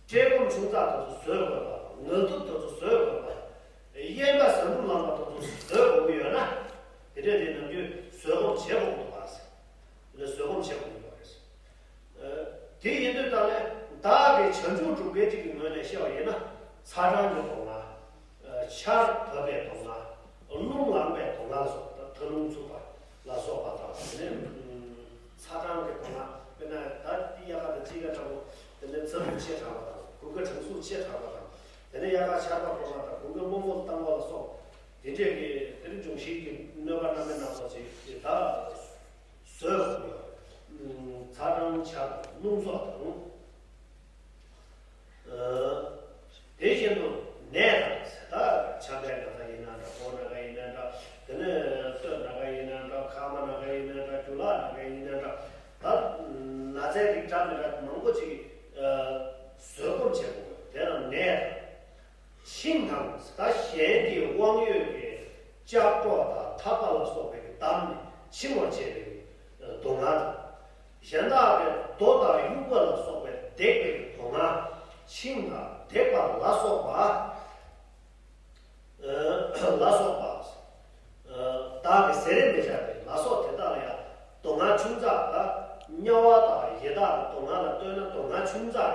བཀྲེས་སྐོམ་ཆུང་ཙག་དེ་ཚོ་བཟོད་དགོས་པ་དང་། ངལ་དུབ་དེ་ཚོ་བཟོད་དགོས་པ་དང་། གཡན་པ་ཟ་འབྲུ་ལངས་པ་དེ་ཚོ་བཟོད་དགོས་ཀྱི་ཡོད་ན། དེ་འདྲས་དེ་ནམ་རྒྱུན་བཟོད་སྒོམ་བྱེད་དགོས་འདུག་ག་ཟེར། དེ་ནས་བཟོད་སྒོམ་བྱེད་དགོས་ཀྱི་ཡོད་རེད་ཟེར། དེ་ཡིན་དུས་ད་ལན་བདག་གིས་བྱང་ཆུབ་སྒྲུབ་མཁན་ཅིག་གི་ངོས་ནས་བཤད་པ་ཡིན་ན། ཚ་གྲང་གི་སྡུག་བསྔལ། ཆར་བབས་པའི་སྡུག་བསྔལ། རླུང་ལངས་པའི་སྡུག་བསྔལ་སོགས། ད་མཐར་རླུང་འཚུབ་པ་ལ་སོགས་པ་དང་། དེ་ནས་ཚ་གྲང་གི་སྡུག་བསྔལ། དཔེར་ན་ད་དབྱར་ཁ་དང་དཔྱིད་ཀ་འདྲ་པོ། དེ་ནས་ཚ་གདུང་ཆེ་དྲགས་པ་དང་། དགུན་ཁ་གྲང་ཟུག་ཆེ་དྲགས་པ་དང་། དེ་ནས་དབྱར་ཁ་ཆར་པ་གཏོང་བ་དང་། དགུན་ཁ་སྔོན་པོ་བཏང་བ་ལ་སོགས། དེ་འདྲས་ཀྱི་དེ་རིང་འབྱུང་བཞིའི་གི་གནོད་པ་སྣ་མིན་སྣ་ཚོགས་ཅིག་དེ་ད་བཟོས་ཡོད། ཚ་གྲང་ཆར་རླུང་སོགས་དང་། ཨ། དེ་བཞིན་དུ་ནད་དང་། ད་ཆམ་པའི་ན་ཚ་ཡིན་ན་འདྲ། སྒོ་ན་ཁ་ཡིན་ན་འདྲ། དེ་ནས་སྟོད་ན་ཁ་ཡིན་ན་འདྲ། མཁལ་མ་ན་ཁ་ཡིན་ན་འདྲ། རྒྱུ་ལག་ན་ཁ་ཡིན་ན་འདྲ། ད་ན་ཚའི་རིགས་འདྲ་མི་འདྲ་མང་པོ་ཅིག་ཨ། བཟོད་སྒོམ་བྱེད་དགོས། དེ་རྣམས་ནད་དང་། འཆིང་དང་། ད་གཞན་གྱི་དབང་ཡོད་ཀྱི་ལྕགས་སྒྲོག་དང་ཐག་པ་ལ་སོགས་པའི་བསྡམས་ནས་འཆིང་བར་བྱེད་པའི་སྡུག་བསྔལ་དང་། གཞན་དག་གི་རྡོ་དང་དབྱུག་པ་ལ་སོགས་པས་བརྡེག་པའི་སྡུག་བསྔལ། འཆིང་དང་བརྡེག་པ་ལ་སོགས་པ། ཨ། ལ་སོགས་པ། ཨ། བདག་གིས་ཟེར་རེ་མི་བྱ་སྟེ། ལ་སོགས་དེ་དག་ལ་ཡང་སྡུག་བསྔལ་ཆུང་ཙག་དང་། དམྱལ་བ་དང་ཡི་དྭགས་ཀྱི་སྡུག་བསྔལ་ལ་ལྟོས་ན་སྡུག་བསྔལ་ཆུང་ཙག